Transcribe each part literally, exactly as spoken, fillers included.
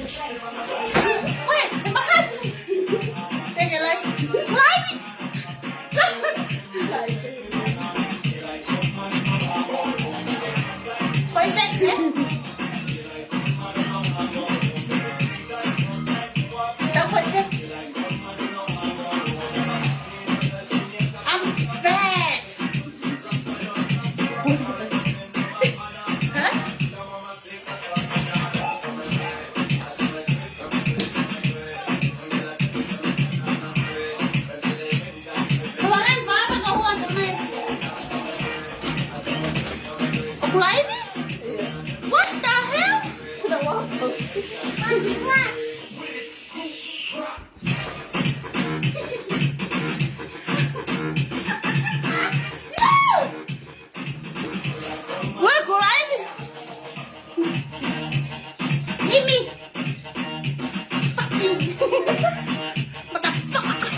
Wait, my heart. Take it like, like, like. Perfect, eh? Perfect. I'm fat. Huh? What the hell? Mimi! Fucking motherfucker!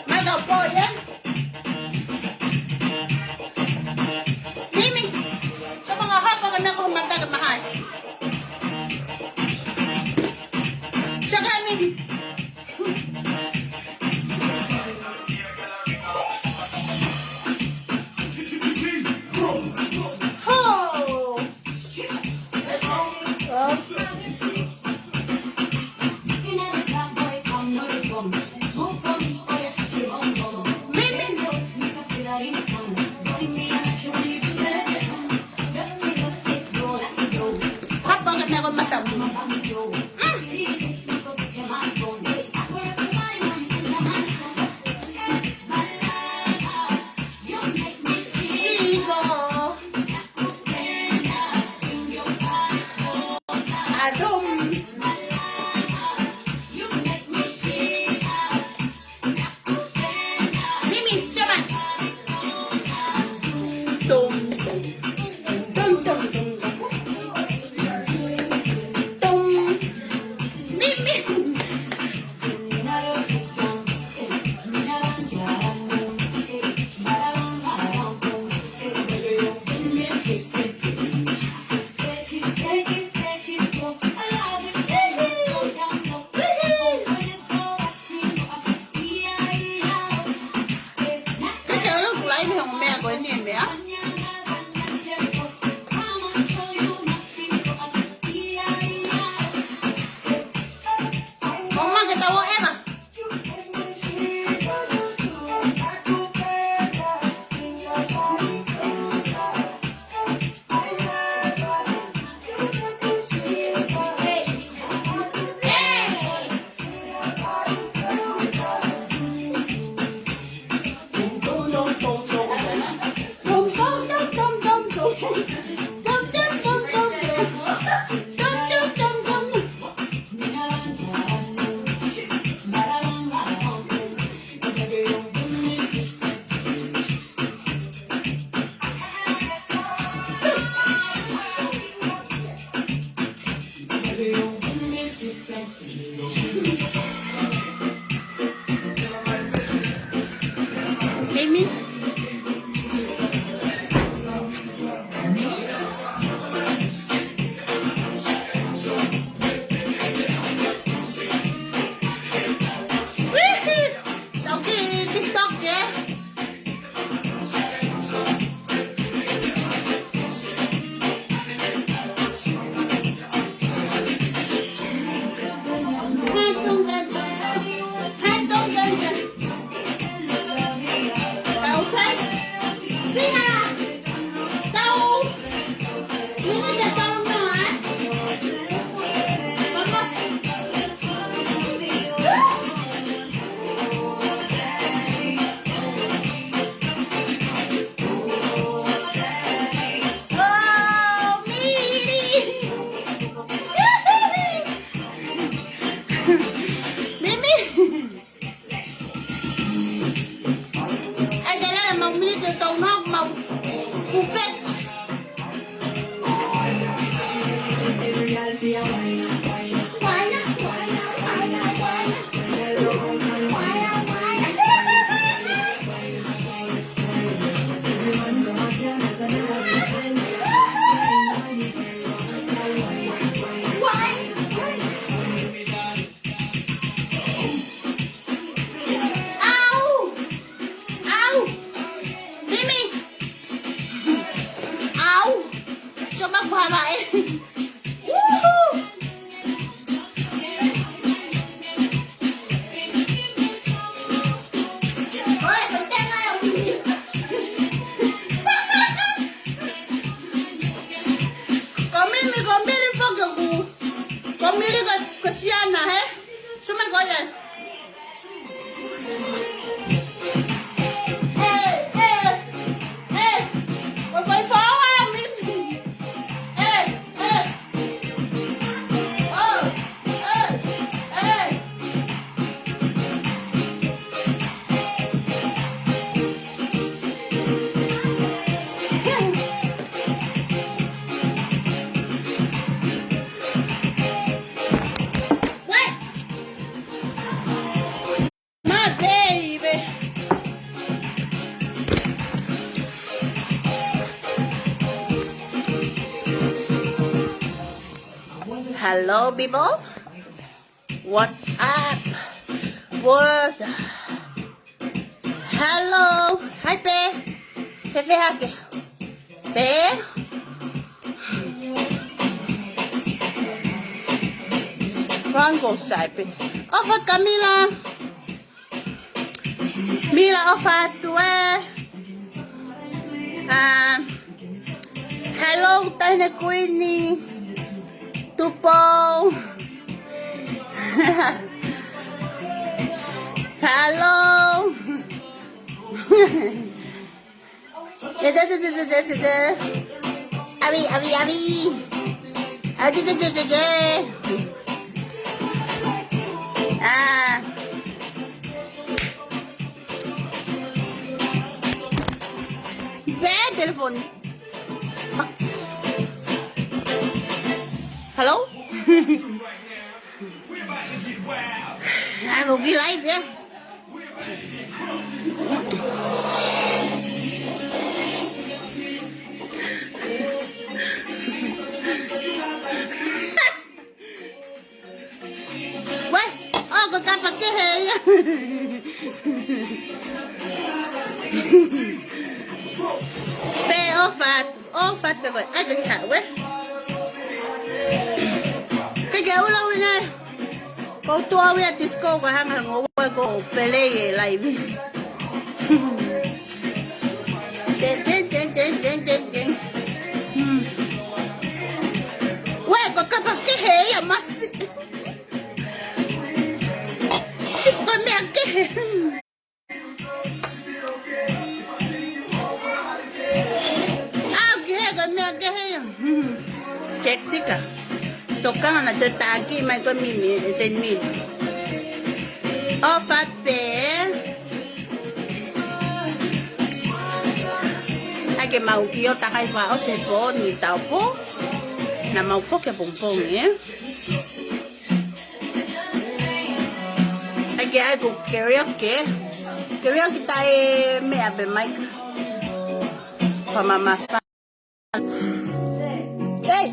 Motherfucker, yeah? Mimi! Sio mo e hapa ka naʻa ko mata ke mahai. Saka Mimi! Ho! Mimi! Hapa ka naʻa ko mata. Mm. Sigo. Adum. Mimi, siapa? Tum, tum, tum, tum, tum. Tum. Mimi. Sio maku Havaʻi. Uhu! Oi, ko tenga e ui. Ko Mimi, ko Mili foki ʻoku. Ko Mili ko, ko siana, he? Suma ko ia. My baby. Hello, people. What's up? What's up? Hello. Hi, Pe. Fēfē hake? Pe? Rango sai pē. ʻOfa Kamila. Mila ʻofa atu ē. Ah, hello, Taʻahine Kuini. Tupou. Hello. Avi, avi, avi. Avi, avi, avi, avi. Ah. Bad telephone. Fuck. Hello? Ai, ko ki live, ya. Uē, ʻo, ko e kapa kehe ia. Pe ʻofa atu, ʻofa atu koe, ʻai ke ki haʻu ē. Ke ke ula wina. Ko tuʻa wia disco ka hanga hango ua ko pelei e live. Ding, ding, ding. Hmm. Uē, ko e kapa kehe ia masi. Siʻi ko e meʻa kehe. ʻAu kehe, ko e meʻa kehe ia. Jessica. Tokanga naʻa te taki mai ko Mimi, e sen Mimi. ʻOfa pē. ʻAi ke mau ki o takai fa o se po ni tau po. Naʻa mau foki pongipongi, ē. ʻAi ke ʻai ko karaoke. Karaoke taʻe meʻa pē mai ka. Fa mama fa. Hey!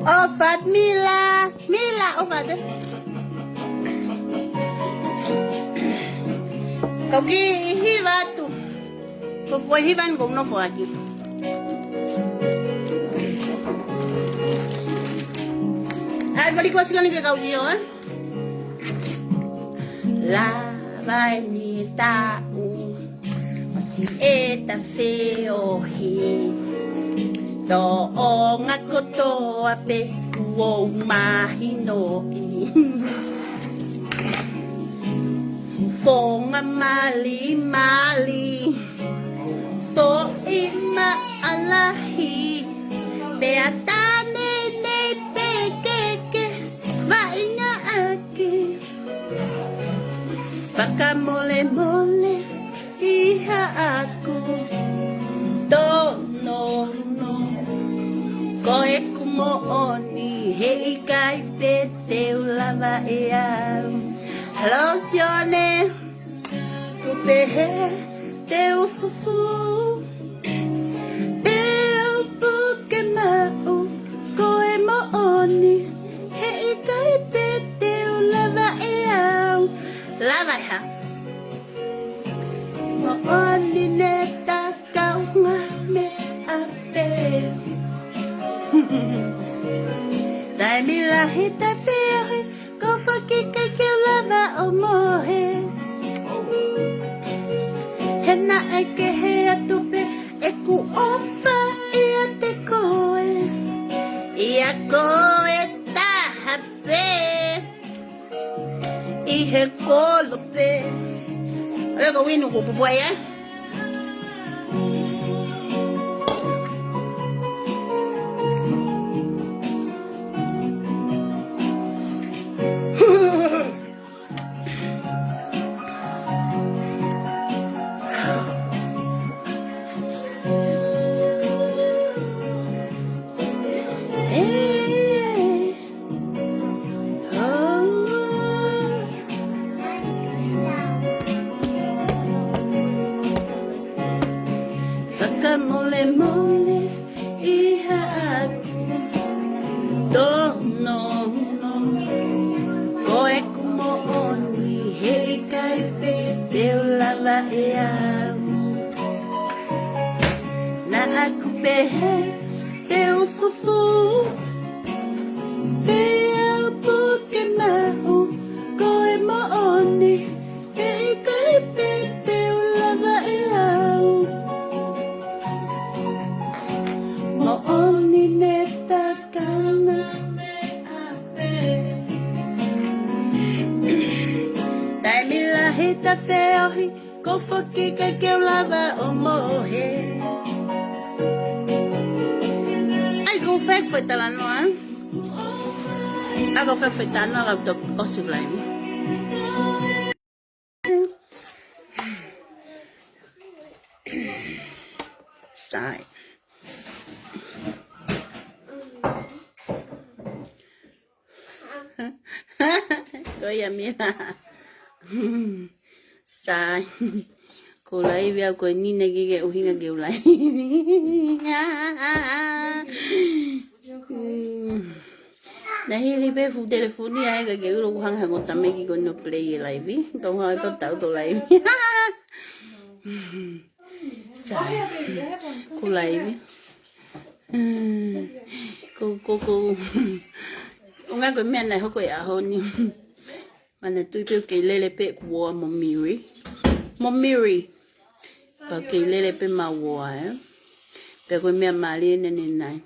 ʻOfa atu Mila, Mila, ʻofa atu. Kau kiʻi hiva atu. Ko e foʻi hiva ni ʻoku ou nofo ʻaki. ʻAi, fali kua sika ni ke kau sio, ē? Lava eni e taʻu, ʻosi e taʻu feohi. Tōʻonga kotoa pē kuo u mahinoʻi. Fofonga malimali, foʻi maʻa lahi, pea tā neʻineʻi pē ke ke vaʻinga ʻaki. Fakamolemole ʻi haʻaku tōnounou. Ko ʻeku moʻoni heʻikai pē te u lava ʻe au. Hello, Sione. Kuo pehē te u fufū, pea u puke maʻu, ko e moʻoni, heʻikai pē te u lava ʻe au. Lava ʻe hā? Moʻoni ne ta kaunga meʻa pē. Taimi lahi taʻe feohi, ʻoku ou fakakaukau ke u lava ʻo mohe. He naʻe kehe atu pē ʻeku ʻofa ʻiate koe. ʻIa koe taha pē. ʻI he kolope. ʻOku ou inu ko pupua ia. Fakamolemole ʻi haʻaku tōnounou. Ko ʻeku moʻoni heʻikai pē te u lava ʻe au. Naʻa ku pehē te u fufū pē au puke maʻu, ko e moʻoni heʻikai pē te u lava ʻe au. Moʻoni ne takana. Taimi lahi taʻe feohi, ʻoku ou fakakaukau ke u lava ʻo mohe. ʻAi, ʻoku ou fai foʻi talanoa. ʻAi, ʻoku ou fai foʻi talanoa, ka u toki ʻosi laivi. Sai. Ko ia mea. Sai. Ko laivi au ko eni naʻe ʻikai ke ʻuhinga ke u laivi. Mm. Naʻe hili pē fuʻu telefoni ʻa e ka ke ulo kuhanga hango tameki ko no play e laivi. Tau hanga ko tau to laivi. Sai. Ko laivi. Mm. Ko, ko, ko. ʻUhinga ko e meʻa naʻe hoko he ʻaho ni. Manatuʻi pē ʻoku kei lele pē ʻeku uoa mo Miri. Mo Miri. Pea ʻoku kei lele pē ʻemau uoa, ē. Pea ko e meʻa mālie ʻanenai.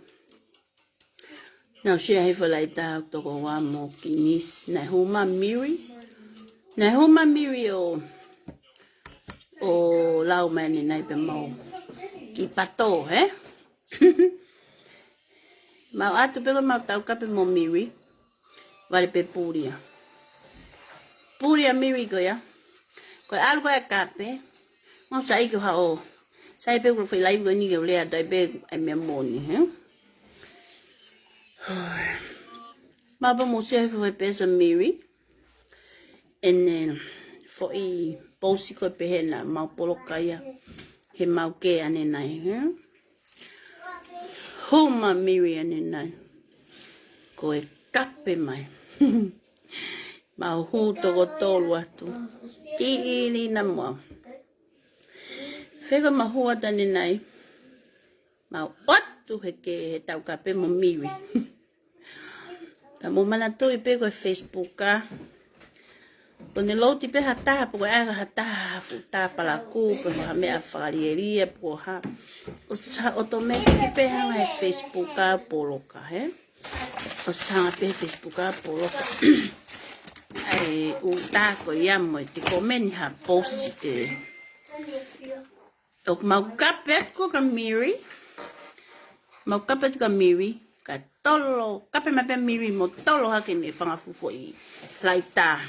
Naʻa ku share he falaita ʻeku tokoua mo Kinisi. Naʻe hū mai Miri. Naʻe hū mai Miri ʻo, ʻo lau mai ʻanenai pē mau kiʻi pato, ē? Mau ʻatu pē ko ʻemau taukape mo Miri. Vale pē pulia. Pulia Miri ko ia. Ko e ʻalu ko ia kape. Mau sai ko haʻo. Sai pē ko e foʻi laivi ko eni ke u lea atu ai pē ʻa e meʻa moʻoni, ē? Mau pē mo share he foʻi pēsi ʻa Miri. ʻEne foʻi pousi ko ē pehē naʻa mau poloka ia. He mau kē ʻanenai, ē? Hū mai Miri ʻanenai. Ko e kape mai. Mau hū toko tolu atu. Kiʻi lina mua. Feko mau hū atu ʻanenai. Mau ʻoatu he kē he taukape mo Miri. Ka mou manatuʻi pē ko e Facebook ʻa. Ko ʻene louti pē ha taha, pe ko e ʻai ha taha, ha fuʻu tā palakū, pe ko ha meʻa fakalielia, pe ko ha. ʻOsi hā ʻotomētiki pē hanga he Facebook ʻa poloka, ē? ʻOsi hanga pē he Facebook ʻa poloka. ʻAi, ʻū tā ko ia mo e te komeni ha pousi te. ʻOku mau kape atu ko ē kia Miri. Mau kape atu kia Miri. Ka tolo, kape mai pē Miri mo tolo hake ʻene fanga fuʻu foʻi laita.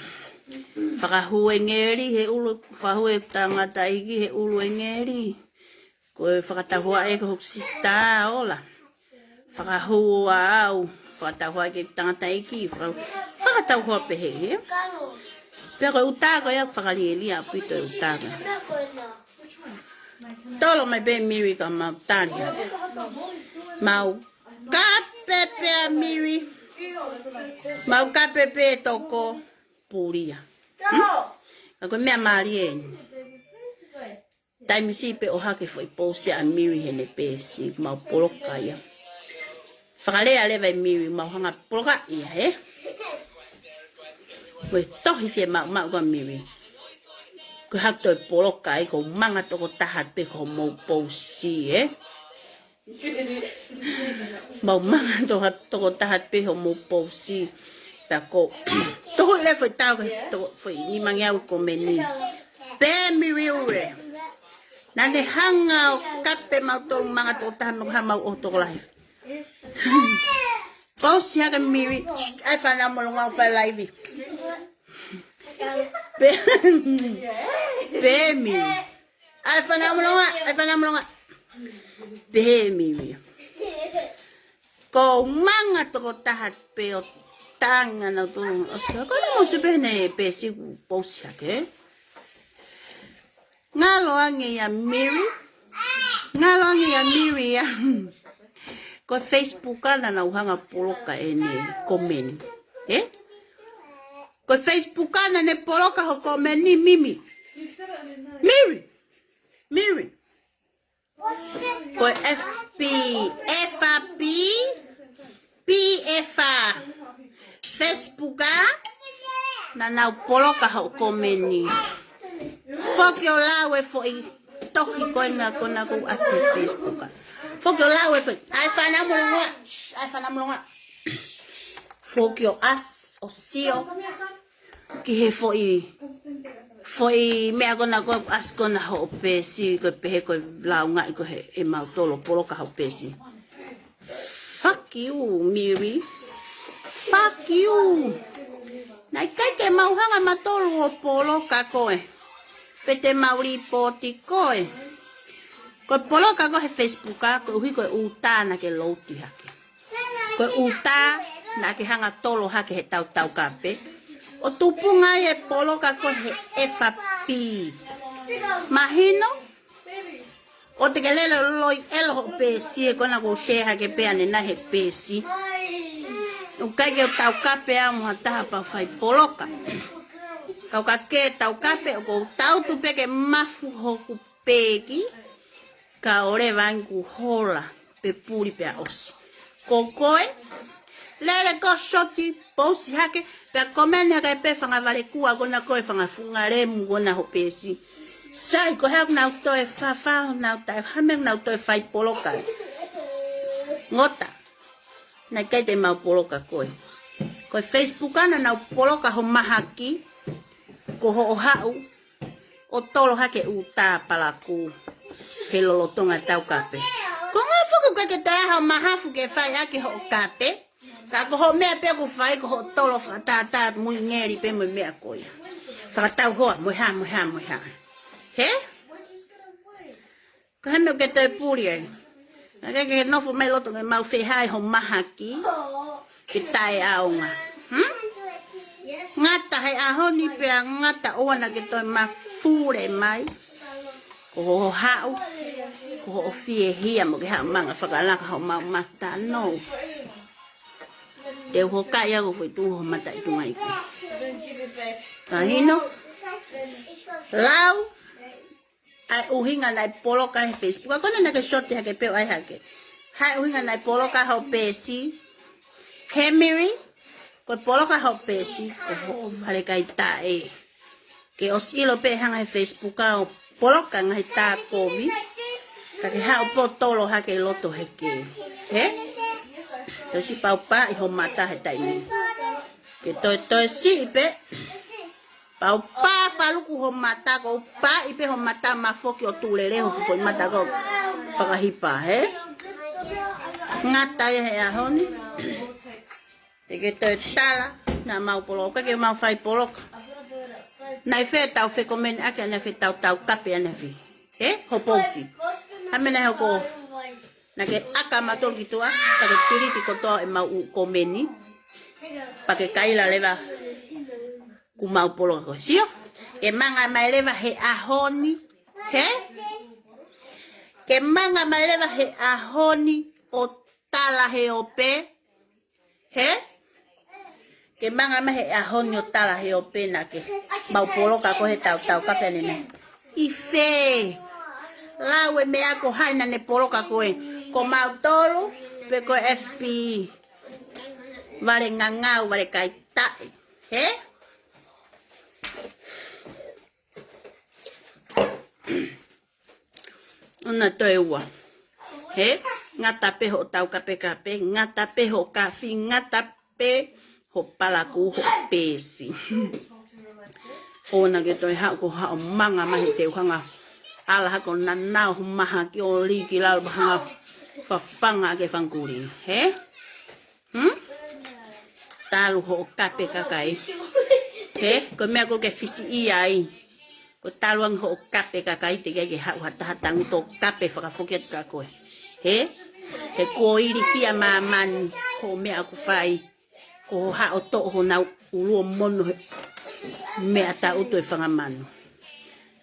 Fakahū e ngeli he ʻulu, fakahū e tangataʻeiki he ʻulu e ngeli. Ko e fakatauhoa ē ko hoku sisitā ola. Fakahū ʻa au, fakatauhoa ki he tangataʻeiki, faka-, fakatauhoa pehē, ē? Pea ko e ʻū tā ko ia fakalielia ʻaupito e ʻū tā ko ia. Tolo mai pē Miri ka mau tali. Mau kape pē ʻa Miri. Mau kape pē toko pulia. Hmm? Ka ko e meʻa mālie eni. Taimi siʻi pē ʻohake foʻi pousi ʻa Miri heʻene pēsi, mau poloka ia. Pakalea leva ʻe Miri, mau hanga poloka ia, ē? Ko e tohi fiemaʻumaʻu ko ē ʻa Miri. Ko e hā e toe poloka ai, ko e manga tokotaha pē ko hoʻomou pousi, ē? Mau manga toka, tokotaha pē hoʻomou pousi. Pea ko, tohu ile foʻi tau ke, to, foʻi nimangeau komeni. Pē Miri ue. Naʻa ne hanga ʻo kape mautolu manga tokotaha mo ha mau ʻoho tokolahi. Pousi hake Miri. Shh, ʻai fānau molonga ʻo fai laivi. Pē, pē Miri. ʻAi fānau molonga, ʻai fānau molonga. Pehē ʻe Miri. Ko e manga tokotaha pē ʻo tanga nautolu. ʻOsi ko e mou sio pē heʻene peesi kuo pousi hake. Ngalo ange ia Miri. Ngalo ange ia Miri ia. Ko e Facebook ʻa naʻa nau hanga poloka ʻene komeni. Ē? Ko e Facebook ʻa naʻa ne poloka hoʻo komeni Mimi. Miri. Miri. Ko e F B, F B, P F, Facebook ʻa naʻa nau poloka hoʻo komeni. Foki ʻo lau e foʻi tohi ko ena ko ena kuo ʻasi he Facebook ʻa. Foki ʻo lau e foʻi. ʻAi fānau molonga. Shh, ʻai fānau molonga. Foki ʻo ʻasi, ʻo sio. Ki he foʻi, foʻi meʻa ko ena kuo ʻasi ko ena hoʻo peesi, ko e pehē ko e laungaʻi ko ē ʻe mautolu ʻo poloka hoʻo peesi. Fuck you, Miri. Fuck you. Naʻe ʻikai ke mau hanga mautolu ʻo poloka koe. Pe te mau lipooti koe. Ko e poloka ko ē he Facebook ʻa, koeʻuhi ko e ʻuta naʻa ke louti hake. Ko e ʻuta naʻa ke hanga tolo hake he tau taukape. ʻO tupunga ai e poloka ko ē he F B. Mahino? ʻOua te ke lele ʻo loi ʻelo hoʻo peesi, he ko ena kuo share hake pē ʻanenai he peesi. ʻOku ʻikai ke u taukape au mo ha taha pea u fai poloka. Kau ka ke taukape ʻoku ou tautu pē ke mafu hoku peeki. Ka ʻoua leva ange kuo hola pe puli pea ʻosi. Ko koe, lele ko ē ʻo short, pousi hake, pea komeni hake pē fanga valekua ko ena ko ē fanga funga lemu ko ena hoʻo peesi. Sai, ko e hā ʻoku nau toe fafao, nau tae, hā e meʻa ʻoku nau toe fai poloka ai. Ngota, naʻe ʻikai te mau poloka koe. Ko e Facebook ʻa naʻa nau poloka hoʻo mahaki, ko hoʻo haʻu ʻo tolo hake ʻuta palaku he lolotonga taukape. Ko e ngaahi foki ʻoku ʻikai ke toe ʻi ai haʻo mahafu ke fai ʻaki hoʻo kape. Ka ko hoʻo meʻa pē ʻoku fai ko hoʻo tolo fakatātā muingeli pē mo e meʻa ko ia. Fakatau hoa, mo e hā, mo e hā, mo e hā. Hē? Ko e hā e meʻa ʻoku ke toe puli ai? Naʻe ʻikai ke nofo mai loto ke mau fehai hoʻo mahaki ke taʻeʻaonga. Hmm? Ngata he ʻaho ni pea ngata ʻoua naʻa ke toe mafule mai. Ko hoʻo haʻu, ko hoʻo fiehia mo ke haʻu manga fakalaka hoʻomau mata nou. Te u hokaʻi au ko e foʻi tuʻu hoʻo mata ʻi tunga iku. Mahino? Lau, ʻa e ʻuhinga naʻe poloka he Facebook. Ko ena naʻa ke short hake pē ʻo ʻai hake. Hā e ʻuhinga naʻe poloka hoʻo peesi. Hemiri, ko e poloka hoʻo peesi, ko hoʻo fale kai taʻe. Ke ʻosi ʻilo pē hanga he Facebook ʻo poloka ngaahi tā kovi. Ka ke haʻu pē ʻo tolo hake ʻi loto heke. Hē? Te u siʻi paupaaʻi hoʻo mata he taimi. Ke toe toe siʻi pē. Paupā faluku hoʻo mata, ko u paaʻi pē hoʻo mata mafoki ʻo tulele hoku foʻi mata ko fakahipa, hē? Ngata ia he ʻaho ni. Te ke toe tala, naʻa mau poloka, ke mau fai poloka. Naʻe fē tau fekomeni ʻaki, naʻe fē tau taukape, naʻe fē. Hē? Hoʻo pousi. Hā e meʻa naʻe hoko. Naʻa ke ʻaka mautolu ki tuʻa, ka ke tiliti kotoa ʻemau ʻū komeni. Pea ke kaila leva kuo mau poloka koe. Sio? Ke manga mai leva he ʻaho ni. Hē? Ke manga mai leva he ʻaho ni ʻo tala he ope. Hē? Ke manga mai he ʻaho ni ʻo tala he ope naʻa ke mau poloka koe he tau taukape ʻanenai. ʻI fē? Lau e meʻa ko hai naʻa ne poloka koe. Ko mautolu, Pe ko e F B. Vale ngangau, vale kaitaʻi. Hē? ʻOna toe ua. Hē? Ngata pē hoʻo tau kapekape, ngata pē hoʻo kafi, ngata pē hoʻo palakū, hoʻo peesi. ʻOua naʻa ke toe haʻu ko haʻo manga mai he teu hanga ʻala hako nanao ho mahaki ʻo lī ki lalo pea hanga fafanga ʻaki e fanga kulī. Hē? Hmm? Talu hoʻo kape kakai. Hē? Ko e meʻa ʻoku ke fisiʻia ai. Ko e talu ange hoʻo kape kakai teʻeki ai ke haʻu ha taha tangutu ʻo kape fakafoki atu kia koe. Hē? He kuo ilifia māmani hoʻo meʻa ʻoku fai. Ko haʻo toʻo honau ʻulu ʻo mono he meʻa taʻutu e fanga manu.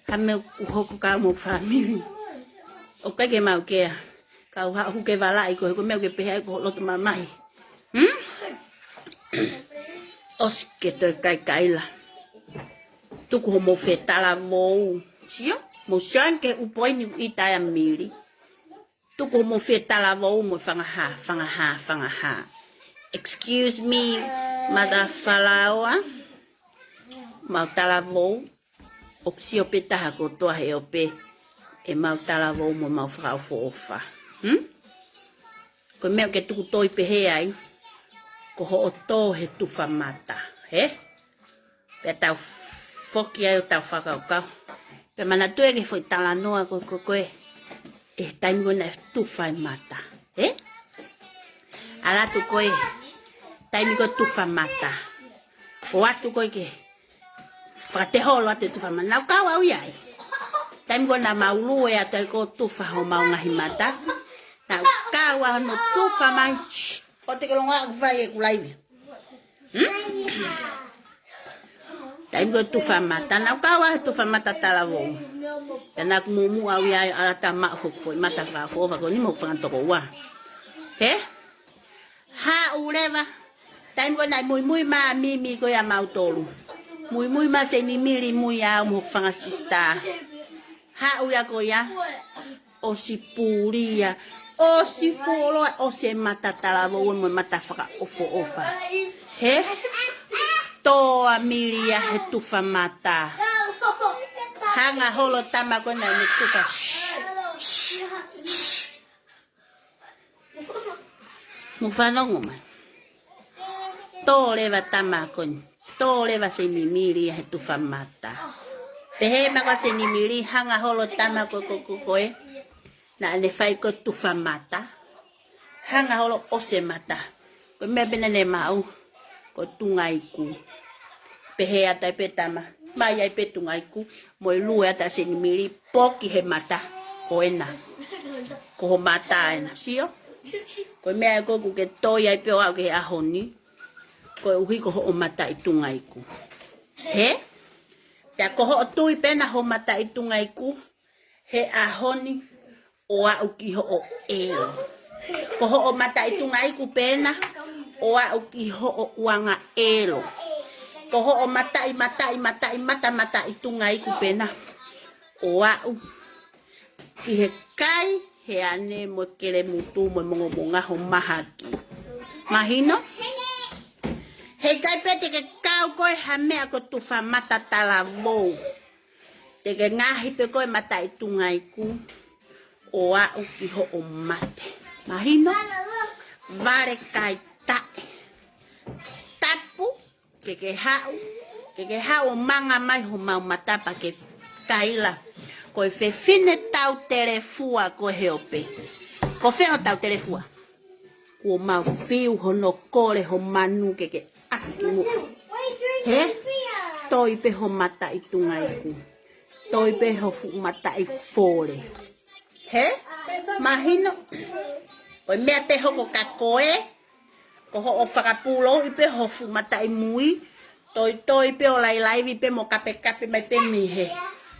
Ha meʻa ʻoku hoko kia hoʻomou fāmili. ʻOku ʻikai ke mau kea. Kau haʻu ke valaʻi koe he ko e meʻa ʻoku ke pehē ai ko hoʻo loto mamahi. Hmm? ʻOsi ke toe kaikaila. Tuku hoʻomou fetalavou. Sio? Mou sio ange ki he ʻū poini ʻoku ʻita ai ʻa Mili. Tuku hoʻomou fetalavou mo e fanga hā, fanga hā, fanga hā. Excuse me, Mother Falaoa. Mau talavou. ʻOku sio pē taha kotoa he ope ʻemau talavou mo ʻemau fakaʻofoʻofa. Hmm? Ko e meʻa ʻoku ke tuku toi pehē ai, ko hoʻo tō he tufa mata. Hē? Pea tau foki ai ʻo tau fakakaukau. Pea manatuʻi ki he foʻi talanoa ko, ko, ko e, ʻi he taimi ko ē naʻe tufa e mata. Hē? ʻAlu atu ko e, taimi ko e tufa mata. ʻO atu ko e ke fakateholo atu e tufa mata. Naʻa ku kau au ia ai. Taimi ko ē naʻa mau lue atu ai ko e tufa homau ngaahi mata. Naʻa ku kau au hono tufa mai. Shh. ʻOua te ke longoaʻa ʻoku fai ʻeku laivi. Hmm? Taimi ko e tufa mata, naʻa ku kau au he tufa mata talavou. Pea naʻa ku muʻomuʻa au ia ai ʻo ʻalu atu ʻo maʻu hoku foʻi mata fakaʻofoʻofa ko eni mo hoku fanga tokoua. Hē? Haʻu leva. Taimi ko ē naʻe muimui mai ʻa Mimi ko ia mautolu. Muimui mai ʻa Seinimili mo au mo hoku fanga sisitā. Haʻu ia ko ia. ʻOsi puli ia. ʻOsi fuoloa, ʻosi e mata talavou mo e mata fakaʻofoʻofa. Hē? Tō ʻa Mili ia he tufa mata. Hanga holo tama ko ena ʻi he tufa. Mou fanongo mai. Tō leva tama ko eni. Tō leva Seinimili ia he tufa mata. Pehē mai ko ē ʻa Seinimili, hanga holo tama ko, ko, ko, ko ē. Naʻa ne fai ko e tufa mata. Hanga holo ʻosi e mata. Ko e meʻa pē naʻa ne maʻu. Ko e tunga iku. Pehē atu ai pē tama. Mai ai pē tunga iku. Mo e lue atu ʻa Seinimili. Poki he mata. Ko ena. Ko ho mata ena. Sio? Ko e meʻa ko ē ʻoku ke toi ai pē ʻo aʻu ki he ʻaho ni. Koeʻuhi ko hoʻo mataʻi tunga iku. Hē? Pea ko hoʻo tui pē ena ho mataʻi tunga iku. He ʻaho ni ʻo aʻu ki hoʻo ʻelo. Ko hoʻo mataʻi tunga iku pē ena ʻo aʻu ki hoʻo ʻuanga ʻelo. Ko hoʻo mataʻi, mataʻi, mataʻi, mata, mataʻi tunga iku pē ena ʻo aʻu ki he kai, he ane mo e kelemutu mo e mongomonga ho mahaki. Mahino? Heʻikai pē te ke kau koe ha meʻa ko e tufa mata talavou. Te ke ngaohi pē koe mataʻi tunga iku ʻo aʻu ki hoʻo mate. Mahino? Vale kaitaʻi. Tapu, ke ke haʻu, ke ke haʻu ʻo manga mai homau mata pea ke kaila. Ko e fefine tau telefua ko ē he ope. Ko fē ʻo tau telefua? Kuo mau fiu hono kole ho manu ke ke ʻasi ki muʻa. Hē? Toi pē ho mataʻi tunga iku. Toi pē ho fuʻu mataʻi fole. Hē? Mahino? Ko e meʻa pē hoko kia koe. Ko hoʻo fakapulouʻi pē ho fuʻu mataʻi mui. Toi toi pē ʻo lailaivi pē mo kapekape mai pē mei he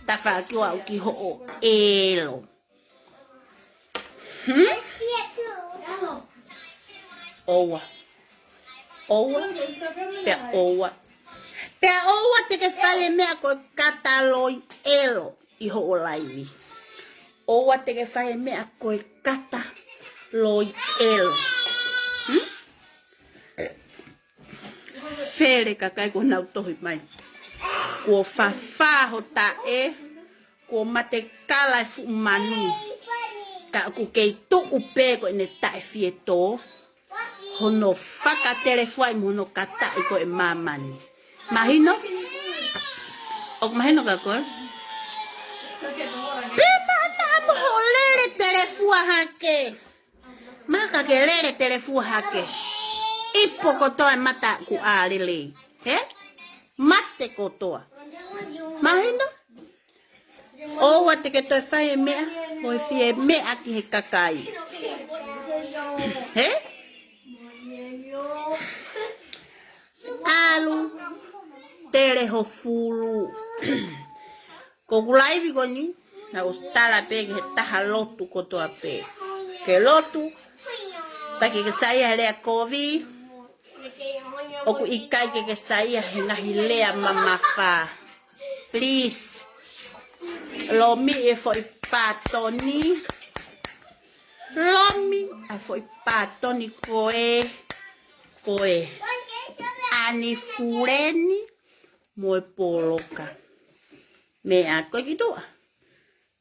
tafaʻaki ʻo aʻu ki hoʻo ʻelo. Hmm? ʻOua. ʻOua. Pea ʻoua. Pea ʻoua te ke fai e meʻa ko e kata loi ʻelo ʻi hoʻo laivi. ʻOua te ke fai e meʻa ko e kata loi ʻelo. Tele kakai kuo nau tohi mai. Kuo fafā ho taʻe, kuo mate kala e fuʻu manu. Ka ʻoku kei tuʻu pē ko ʻene taʻe fietō, hono fakatelefuaʻi mo hono kataʻi ko e māmani. Mahino? ʻOku mahino kia koe? Pea maʻamaʻa mo hoʻo lele telefua hake. Maka ke lele telefua hake. ʻIpo kotoa e mata kuo lelei. He? Mate kotoa. Mahino? ʻOua te ke toe fai e meʻa, mo e fie meʻa ki he kakai. He? ʻAlu, tele ho fulu. Ko ʻeku laivi ko eni, naʻá ku ʻosi tala pē ki he taha lotu kotoa pē. Ke lotu, pea ke ke saiʻia he lea kovi, ʻoku ʻikai ke ke saiʻia he ngaahi lea mamafa. Please. Lomi e foʻi pātoni. Lomi e foʻi pātoni ko e, ko e ʻanifuleni mo e poloka. Meʻa ko e ki tuʻa.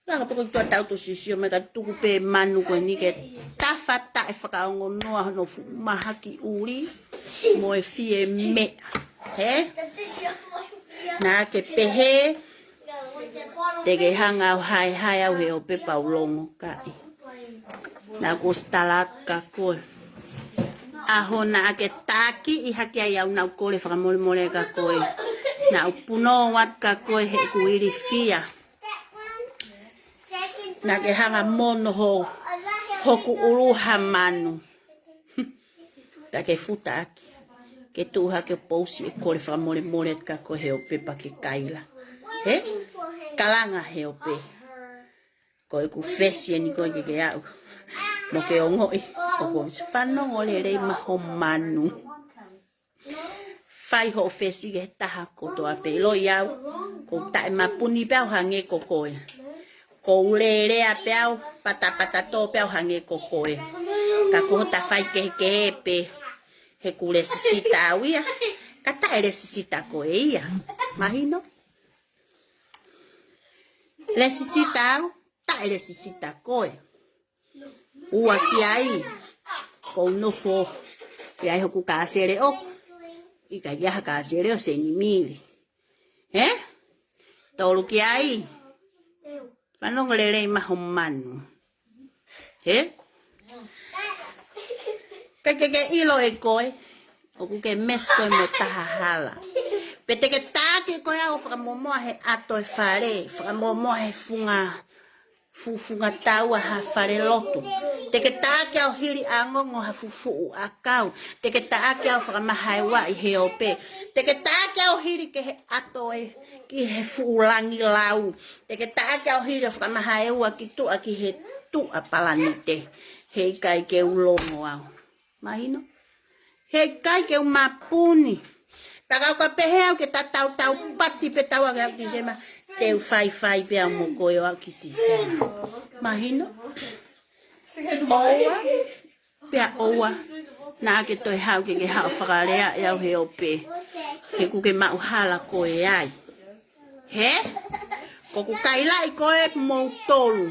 Laka pē ko e ki tuʻa tau tu sisio mai ka tuku pē manu ko eni ke tafataʻe fakaongo noa hono fuʻu mahaki ʻuli mo e fie meʻa. He? Naʻá ke pehē, te ke hanga ʻo haehae au he ope pea u longokaʻi. Naʻá ku ʻosi tala atu kia koe. ʻAho naʻá ke takiʻi hake ai au naʻá ku kole fakamolemole kia koe. Naʻá ku punou atu kia koe heʻeku ilifia. Naʻá ke hanga mono ho, hoku ʻulu ha manu. Pea ke futa ʻaki. Ke tuʻu hake ʻo pousi e kole fakamolemole kia koe he ope pea ke kaila. He? Kalanga he ope. Ko ʻeku fesi eni ko ē ke ke aʻu. Mo ke ongoʻi. ʻOku ou fanongo lelei mai ho manu. Fai hoʻo fesi ki he taha kotoa pē ʻiloʻi au. Ko e taʻemapuni pē au hangē ko koe. Ko e lelea pē au, patapata tō pē au hangē ko koe. Ka ko hota fai kehekehe pē. He ʻoku lesisita au ia. Ka taʻe lesisita koe ia. Mahino? Lesisita au, taʻe lesisita koe. Ua ki ai, ko e nofo. Ki ai hoku kāsele ʻoku. ʻIkai ke ʻi ai ha kāsele ʻo Senimili. He? Tolu ki ai. Fanongo lelei mai ho manu. He? Ke ke ke ʻilo ʻe koe. ʻOku ke mesi koe mo e taha hala. Pe te ke taki koe au ʻo fakamomoa he ʻato e fale. Fakamomoa he funga fufunga taua ha fale lotu. Te ke taki au hili ʻa ngongo ha fufuʻu ʻakau. Te ke taki au fakamahaeua ʻi he ope. Te ke taki au hili ki he ʻato e ki he fuʻu langi lau. Te ke taki au hili ʻo fakamahaeua ki tuʻa ki he tuʻa palanite. Heʻikai ke u longo au. Mahino? Heʻikai ke u mapuni. Pea ka u ka pehē au ke tatau tau pati pē taua ke aʻu Tisema. Te u faifai pē au mo koe ʻo aʻu ki Tisema. Mahino? ʻOua. Pea ʻoua. Naʻá ke toe haʻu ke ke haʻu fakalea ʻe au he ope. He ʻoku ke maʻu hala koe ai. He? ʻOku ou kailaʻi koe mou tolu.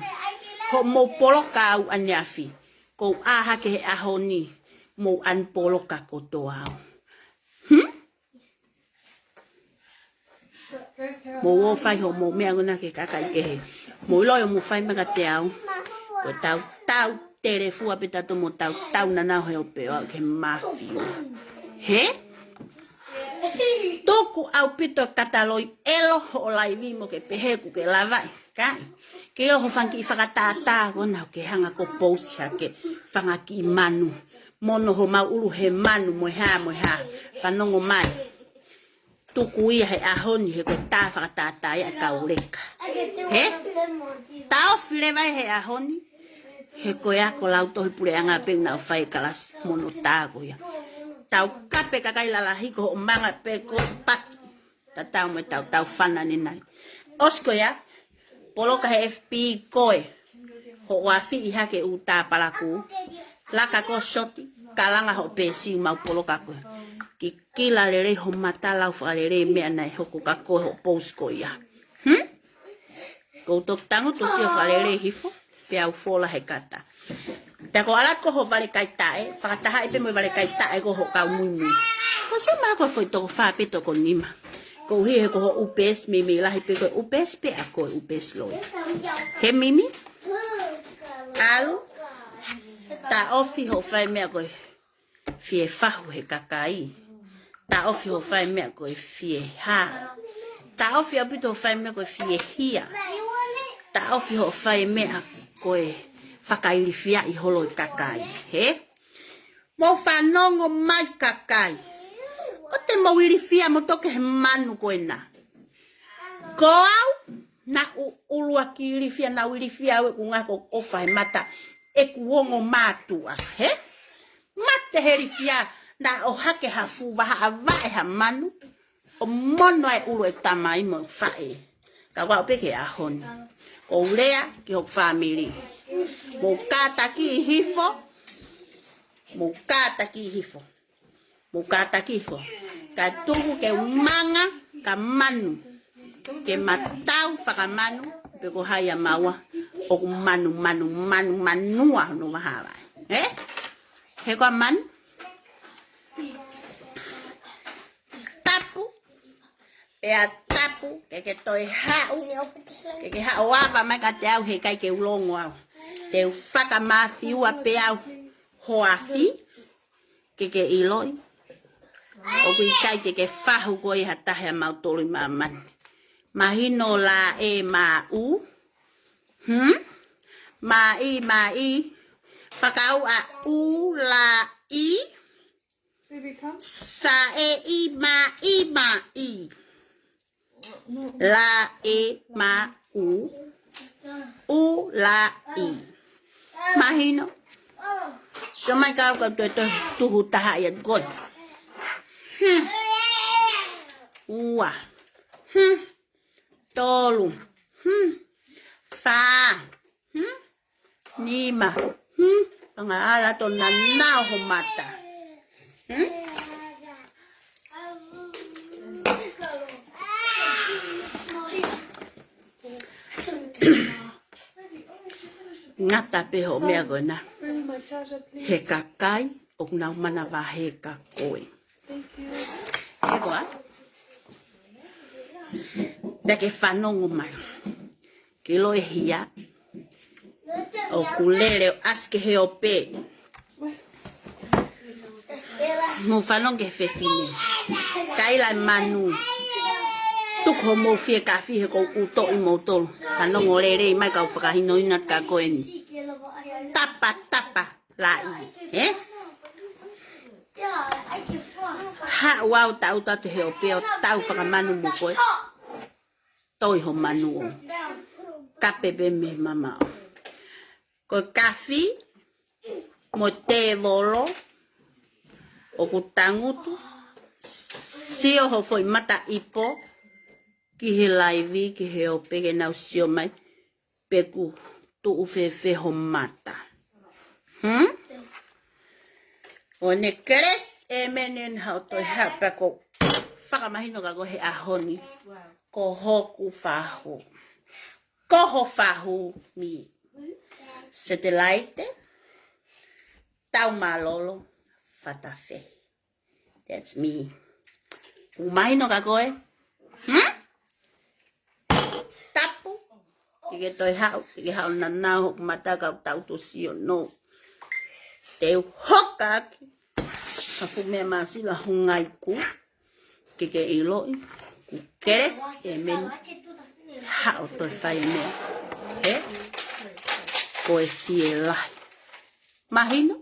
Hoʻomou poloka au ʻaneafi. Ko u ʻā hake he ʻaho ni, mou ʻanipoloka kotoa au. Hmm? Mou ō fai hoʻomou meʻa ngona ke kakai kehe. Mou ʻiloʻi ʻo mou fai mai kiate au. Ko e tau, tau telefua pē tautolu mo tau, tau nanau he ope ʻo aʻu ki he mafi. He? Tuku ʻaupito kataloi ʻelo hoʻo laivi mo ke pehē ʻoku ke lavaʻi. Kai, ke ʻoho fanga kiʻi fakatātā ko ena ke hanga ʻo pousi hake fanga kiʻi manu. Mono homau ʻulu he manu mo e hā, mo e hā. Fanongo mai. Tuku ia he ʻaho ni he ko e tā fakatātā ia ʻa e kau leka. He? Taʻofi leva ia he ʻaho ni. He ko e ako lautohi puleʻanga pē naʻa ku fai e kalasi mono tā ko ia. Taukape kakai lalahi ko hoʻo manga pē ko e paki. Tatau mo e tau tau fana ni nai. ʻOsi ko ia, poloka he F B koe. Hoʻo afiʻi hake ʻū tā palaku. Laka ko soti, kalanga hoʻo pesi mau poloka koe. ʻIkila lelei ho mata, lau fakalelei meʻa naʻe hoko kia koe hoʻo post ko ia. Hmm? Ko u toki tangutu ʻo sio fakalelei hifo, pea u fola he kata. Pea ko ala ko ho vale kaitaʻe, fakatahaʻi pē mo e vale kaitaʻe ko hoʻo kau muimui. Ko se ma ko e foʻi toko fā pe toko nima. Koeʻuhi he ko ho upesi, meimei lahi pē ko e upesi pea ko e upesi loi. He mimi, ʻalu, taʻofi hoʻo fai meʻa ko e fie fahu he kakai. Taʻofi hoʻo fai meʻa ko e fie hā. Taʻofi ʻaupito hoʻo fai meʻa ko e fie hia. Taʻofi hoʻo fai meʻa ko e fakailifiaʻi holo e kakai. He? Mou fanongo mai kakai. ʻOua te mou ilifia mo toke he manu ko ena. Ko au, naʻu ʻuluaki ilifia, naʻu ilifia au ʻeku ngako ʻofa he mata ʻeku ongo mātuʻa, he? Mate he ilifia, naʻe ʻohake ha fuʻu vahaʻa vaʻe ha manu, ʻo mono ai ʻulu e tamai mo e faʻē. Ka ʻoku ou pehē ki he ʻaho ni. Ko u lea ki hoku fāmili. Mou kātaki hifo. Mou kātaki hifo. Mou kātaki hifo. Ka tuku ke u manga ka manu. Ke ma tau fakamanu, pe ko hai ʻa maua. ʻOku manu, manu, manu, manua hono vahaʻa vaʻe. He? He ko e manu? Tapu. Pea tapu, ke ke toe haʻu. Ke ke haʻu ʻo ava mai kiate au he ʻikai ke u longo au. Te u fakamāfiua pē au ho afi. Ke ke ʻiloʻi. ʻOku ʻikai ke ke fahu koe ʻi ha taha ʻia mautolu ʻi māmani. Mahino la e ma u. Hmm? Maʻi, maʻi. Fakaʻuʻa u la i. Sa e i maʻi, maʻi. La e ma u. U la i. Mahino. Sio mai ka u ka toe toe tuhu taha ia koe. Hmm. Ua. Hmm. Tolu. Hmm. Fā. Hmm. Nima. Hmm. Anga ala to nanao ho mata. Hmm. Ngata pē hoʻo meʻa ko ena. He kakai ʻoku nau manavahē kia koe. He koa. Pea ke fanongo mai. Ke loehia. ʻOku lele ʻo ʻasi ki he ope. Mou fanongo ki he fefine. Kaila e manu. Tuku hoʻomou fie kafi he ʻoku ou toʻi moutolu. Fanongo lelei mai ka u fakahinohino atu kia koe eni. Tapa, tapa, laʻi. He? Haʻu au tau tau te he ope ʻo tau fakamanu mo koe. Toi ho manu ʻo. Kape pē mei mamaʻo. Ko e kafi mo e tēvolo ʻoku tangutu, sio ho foʻi mata ipo ki he laivi, ki he ope ke nau sio mai, pe ʻoku tuʻu fēfē ho mata. Hmm? ʻO ne kelesi, ʻēmeni, ʻene haʻu ʻo toe haʻu pea ko u fakamahino kia koe he ʻaho ni. Ko hoku fahu. Ko ho fahu mi. Setelaite, tau mālōlō, fatafehi. That's me. ʻOku mahino kia koe? Hmm? Tapu. Ke ke toe haʻu, ke ke haʻu nanao hoku mata ka u tau to sio no. Te u hoka ʻaki. Ka fu me masila hungai ku. Ke ke ʻiloʻi. Ku kelesi, ʻēmeni. Haʻu ʻo toe fai meʻa. He? Ko e fie lahi. Mahino?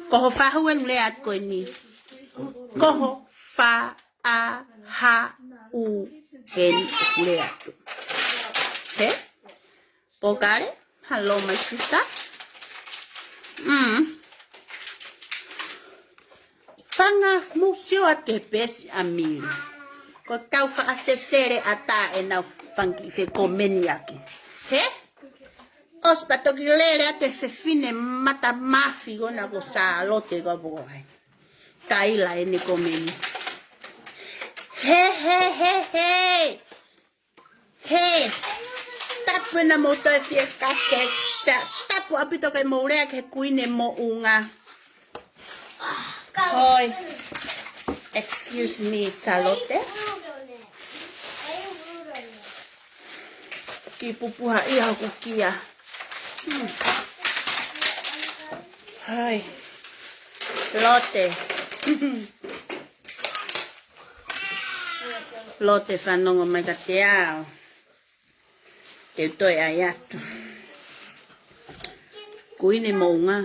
Ko ho fahu ʻeku lea atu ko eni. Ko ho fa a ha u ʻeku lea atu. He? Pokale? Hello, my sister. Mm. Fanga mou sio atu ki he peesi ʻa Mili. Ko e kau fakasesele ʻatā ʻenau fanga kiʻi fekomeni ʻaki. He? ʻOsi pea toki lele atu e fefine mata mafi ko ena ko Sālote ko Pokohai. Taila ʻene komeni. He, he, he, he. He. Tapu ena mou toe fie kasi ke ta-, tapu ʻaupito ke mou lea ki he Kuini Moʻunga. Hoi. Excuse me, Sālote. Kiʻi pupuhaʻi hoku kia. Hmm. Hai. Lote. Lote, fanongo mai kiate au. Te u toe ʻai atu. Kuini Moʻunga.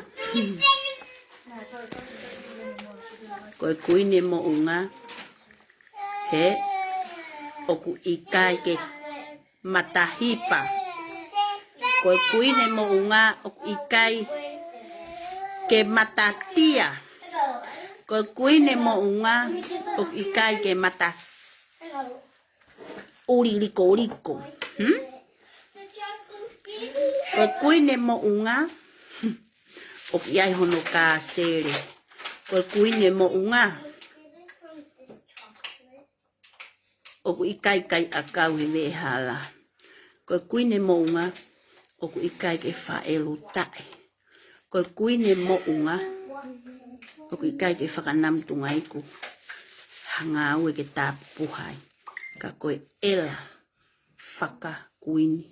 Ko e Kuini Moʻunga, he ʻoku ʻikai ke matahipa. Ko e Kuini Moʻunga ʻoku ʻikai ke matatia. Ko e Kuini Moʻunga ʻoku ʻikai ke mata ʻuli likoliko. Hmm? Ko e Kuini Moʻunga ʻoku ʻi ai hono kāsele. Ko e Kuini Moʻunga ʻoku ʻikai kai ʻakau he veʻehala. Ko e Kuini Moʻunga ʻoku ʻikai ke faʻelu taʻe. Ko e Kuini Moʻunga ʻoku ʻikai ke fakanamu tungaiku ha ngāue ke tāpupuha ai. Ka ko e ʻela fakakuini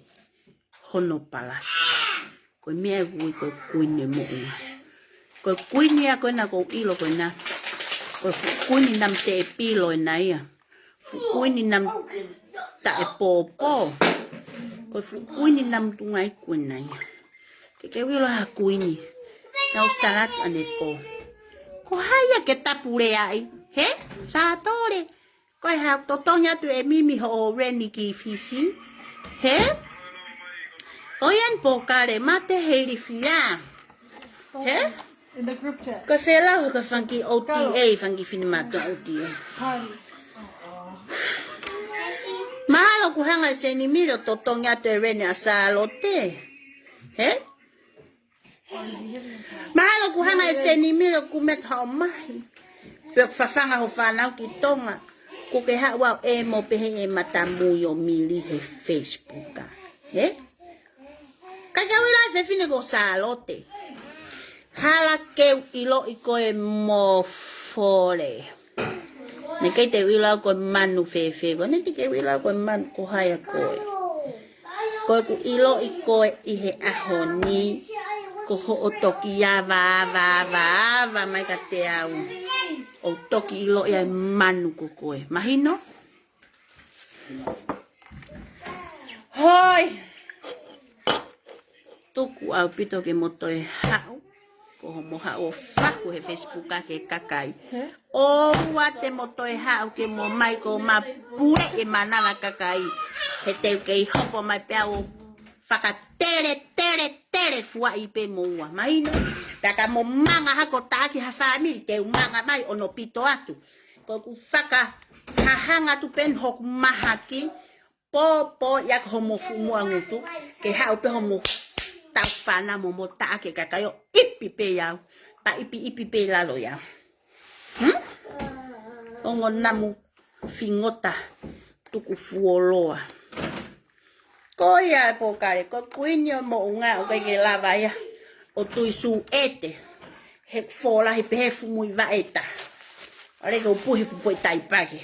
hono palasi. Ko e meʻa ʻoku ui ko e Kuini Moʻunga. Ko e kuini ia ko ena ʻoku ou ʻilo ko ena. Ko e fuʻu kuini namu teʻepilo ena ia. Fuʻu kuini namu taʻepōpō. Ko e fuʻu kuini namu tungaiku ena ia. Ke ke ʻilo ha kuini. Naʻa ku ʻosi tala atu ʻanepō. Ko hai ia ke tapu lea ai? He? Sātole. Ko e hā ʻoku totongi atu ʻe Mimi hoʻo reni ki Fisi? He? Ko ia ni Pōkale, mate he ilifia. He? In the group chat. Ko e fēlau he ko e fanga kiʻi O T A, fanga kiʻi finemātuʻa O T A. Hari. Mahalo ʻoku hanga ʻe Senimile ʻo totongi atu e reni ʻa Sālote. He? Mahalo ʻoku hanga ʻe Senimile ʻo kumeta hoʻo mahi. Pe ʻoku fafanga hoʻo fānau ki Tonga. Kuo ke haʻu au ʻe mo pehē ʻe matamui ʻo Mili he Facebook. He? Ka ke ui lai fefine ko Sālote. Hala ke u ʻiloʻi koe mo Fole. Naʻe ʻikai te u ʻilo au ko e manu fēfē koe, naʻe ʻikai te u ʻilo au ko e manu ko hai ʻa koe. Ko ʻeku ʻiloʻi koe ʻi he ʻaho ni, ko hoʻo toki ava, ava, ava, ava mai kiate au. ʻOku ou toki ʻiloʻi ai manu ko koe. Mahino? Hoi! Tuku ʻaupito ke mo toe haʻu. Ko hoʻomo haʻu ʻo fahu he Facebook ʻa e kakai. He? ʻOua te mo toe haʻu ke mo ʻomai ko ma pule e manava kakai. He te u kei hopo mai pea ʻo fakatele, tele, tele fuaʻi pē mo ua. Mahino? Pea ka mo manga hako taki ha fāmili, te u manga mai ʻo nofo pito atu. Ko ʻeku fakahahanga atu pē hoku mahaki, pōpō ia ko hoʻomo fuʻu muʻa ngutu, ke haʻu pē hoʻomo tau fānau mo mo taʻaki e kakai ʻo ipi pē ia au, pea ipi ipi pē ʻi lalo ia au. Hmm? Ongo namu fingota tuku fuoloa. Ko ia e Pōkale, ko e kuini ʻo Moʻunga ʻoku ʻikai ke lava ia ʻo tui sū ʻete. He fōlahi pē he fuʻu muivaʻe ʻe taha. ʻAlu ke u puhi fuʻu foʻi taipake.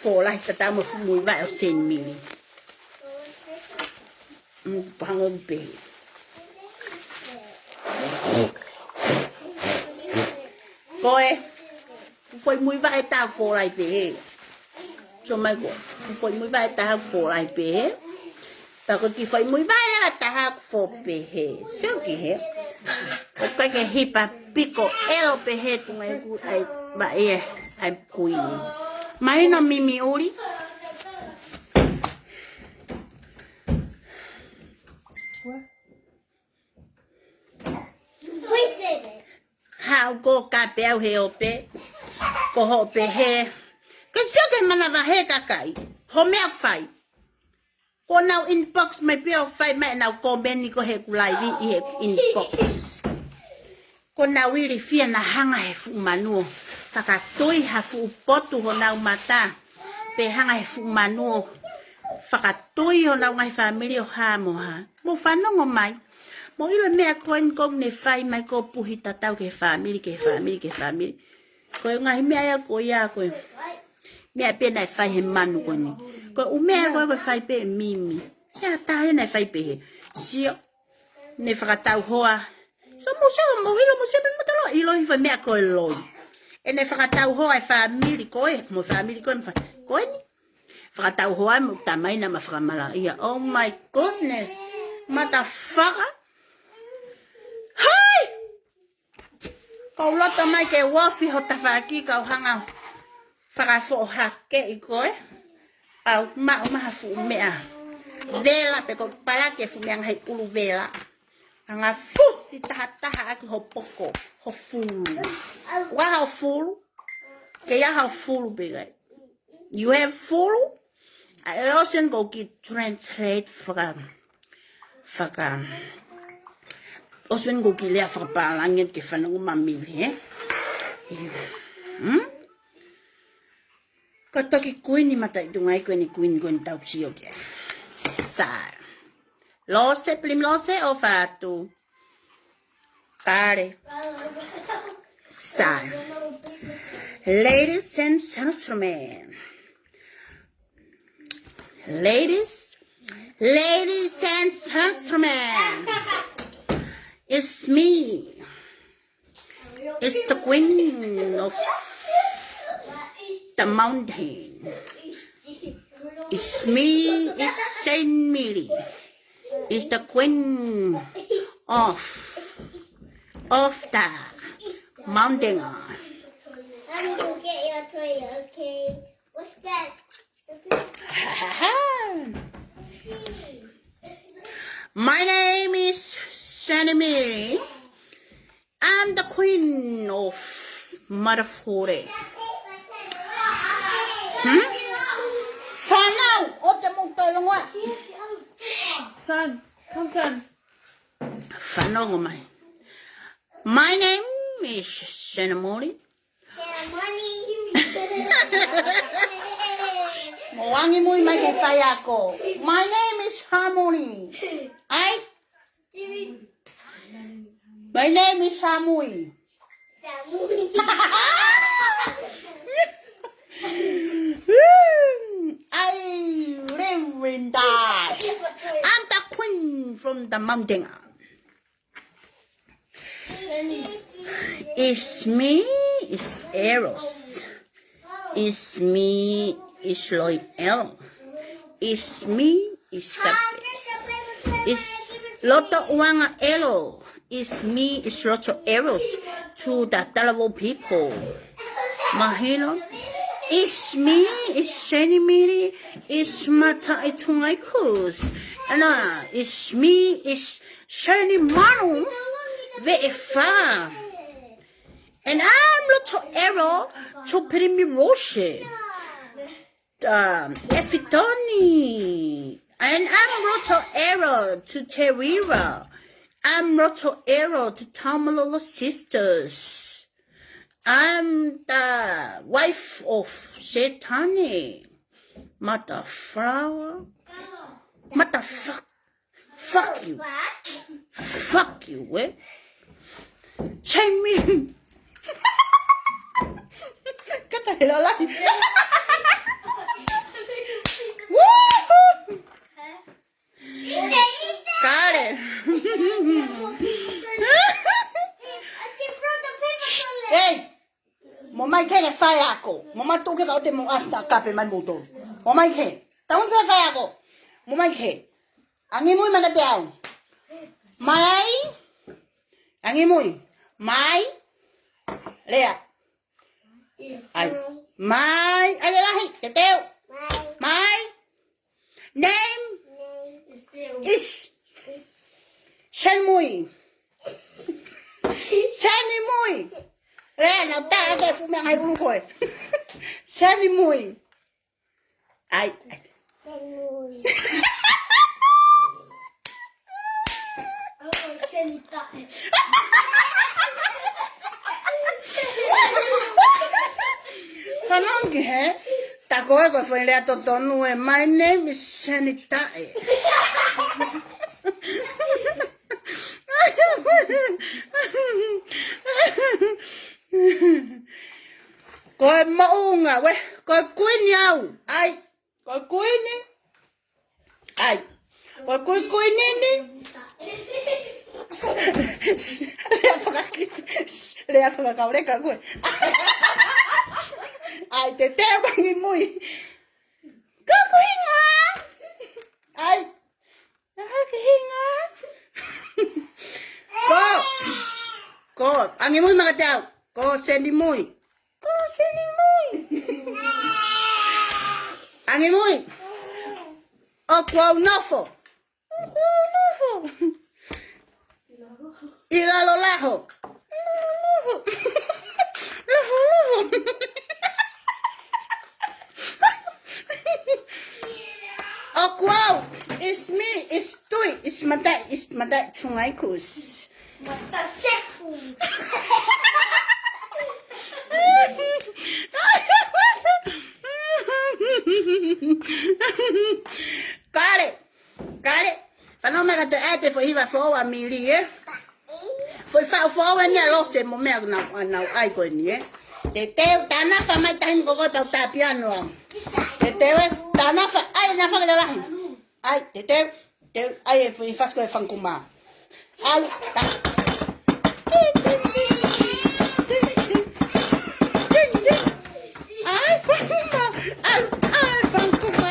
Fōlahi tatau mo e fuʻu muivaʻe ʻo Senimili. Mm, pango pē. Ko e fuʻu foʻi muivaʻe ʻe taha fōlahi pē he. Sio mai ko e fuʻu foʻi muivaʻe ʻe taha fōlahi pē he. Pea ko e kiʻi foʻi muivaʻe leva ʻe taha ʻoku fō pē he. Sio ki he. ʻOku ʻikai ke hipa piko ʻelo pē he tunga ʻeku ʻai vaʻe ʻa e kuini. Mahino Mimi ʻuli. Haʻu ko ka pē au he ope. Ko hoʻo pehē. Ke sio ki he manava he kakai. Hoʻo meʻa ʻoku fai. Ko ʻenau inbox mai pē ʻo fai mai ʻenau komeni ko ē heʻeku laivi ʻi heʻeku inbox. Ko ʻenau ilifia naʻa hanga he fuʻu manu ʻo Fakatui ha fuʻu potu honau mata, pe hanga he fuʻu manu ʻo fakatui honau ngaahi fāmili ʻo hā mo hā. Mou fanongo mai. Mou ʻilo e meʻa ko eni ʻoku ne fai mai, ko e puhi tatau ki he fāmili, ki he fāmili, ki he fāmili. Ko e ngaahi meʻa ia ko ia ko e meʻa pē naʻe fai he manu ko eni. Ko e ʻū meʻa ko ē ko e fai pē ʻe Mimi. Meʻa taha ia naʻe fai pē he sio. Ne fakatau hoa. So mou sio, mou ʻilo, mou sio pē mou talo ʻilo hifo e meʻa ko e loi. ʻEne fakatau hoa e fāmili ko ē, mo e fāmili ko ē, mo e fa-, ko eni. Fakatau hoa mo tamai na ma fakamala ia. Oh my goodness. Motherfucker. Hai! Ko u loto mai ke u ofi ho tafaʻaki ka u hanga fakafoʻohake ʻi koe. ʻAu maʻu mai ha fuʻu meʻa vela pe ko e palaki e fuʻu meʻa ngaahi ʻulu vela. Hanga fusi tahataha ʻaki ho poko, ho fulu. Ua ho fulu. Ke ia ho fulu pē kai. You have fulu? ʻA e ocean ko ki translate faka, faka, ocean ko ki lea fakapālangi ke fanongo mai Mimi, he? Hmm? Ko e toki kuini mataʻitunga ia ko eni, kuini ko eni tau sio ki ai. Sa. Lose, Primrose ʻo Fatu. Kale. Sa. Ladies and gentlemen. Ladies, ladies and gentlemen. It's me. It's the queen of the mountain. It's me, it's Saint Mary. It's the queen of, of the mountain. I'm gonna get your toy, okay? What's that? My name is Saint Mary. I'm the queen of Marafore. Hmm? Fānau, ʻoua te mou talangoa. Son, come son. Fanongo mai. My name is Saint Mary. Mo angimui mai ke faiako. My name is Harmony. ʻAi? My name is Samui. ʻAi, Linda. I'm the queen from the mountain. It's me, it's Eros. It's me, it's Loy L. It's me, it's the best. It's Loto Uanga Elo. It's me, it's Loto Eros to the Talavou people. Mahino? It's me, it's Saint Mary, it's Mataʻitunga Ikus. And uh, it's me, it's Saint Manu Veʻefa. And I'm Loto Elo to Primrose. Um, Efitoni. And I'm Loto Elo to Terira. I'm Loto Elo to Tamalolo Sisters. I'm the wife of Setane. Mata flower. Mata fuck. Fuck you. Fuck you, eh? Jamie. Kata he lalai. Woohoo! Kale. Hey! Mo mai ke he faiako. Mo mai tuke ka ʻoua te mou ʻasi ta kape mai moutolu. Mo mai ke. Tau ke he faiako. Mo mai ke. Angimui mai kiate au. Mai. Angimui. Mai. Lea. ʻAi. Mai. ʻAi lea lahi. Teuteu. Mai. Name is Senimui. Senimui. Lea naʻa ta ake fuʻu meʻa ngaahi ʻulu ko ē. Senimui. ʻAi, ʻai. Fanongo ki he, tā ko e ko e foʻi lea totonu ē, "My name is Senitae." Ko e moʻunga, ue, ko e kuini au. ʻAi, ko e kuini. ʻAi, ko e kuini ni. Lea fakaki-, lea fakakauleka koe. ʻAi, Teteu, ko e angi mui. Ko e kuini. ʻAi, ko e kuini. Ko, ko, angi mui maʻa Teteu. Ko e seni mui. Ko e seni mui. Angi mui. ʻOku ou nofo. ʻOku ou nofo. ʻI lalo laho. Laho, laho. ʻOku ou. It's me, it's Tui, it's Matai, it's Matai Tungaikus. Mataseku. Kale, kale. Fanongo mai ka te ʻai te foʻi hiva foʻou ʻa Mili, ē? Foʻi faʻu foʻou eni ʻa Lose mo meʻa naʻa nau ʻai ko eni, ē? Teteu, tā nafa mai tahi ni ko koe pea u tā piano au. Teteu, ē, tā nafa, ʻai nafa ke lalahi. ʻAi, Teteu, Teteu, ʻai e foʻi fasi ko e fanga kumā. ʻAlu, tā. ʻAi, fanga kumā, ʻalu, ʻai, fanga kumā,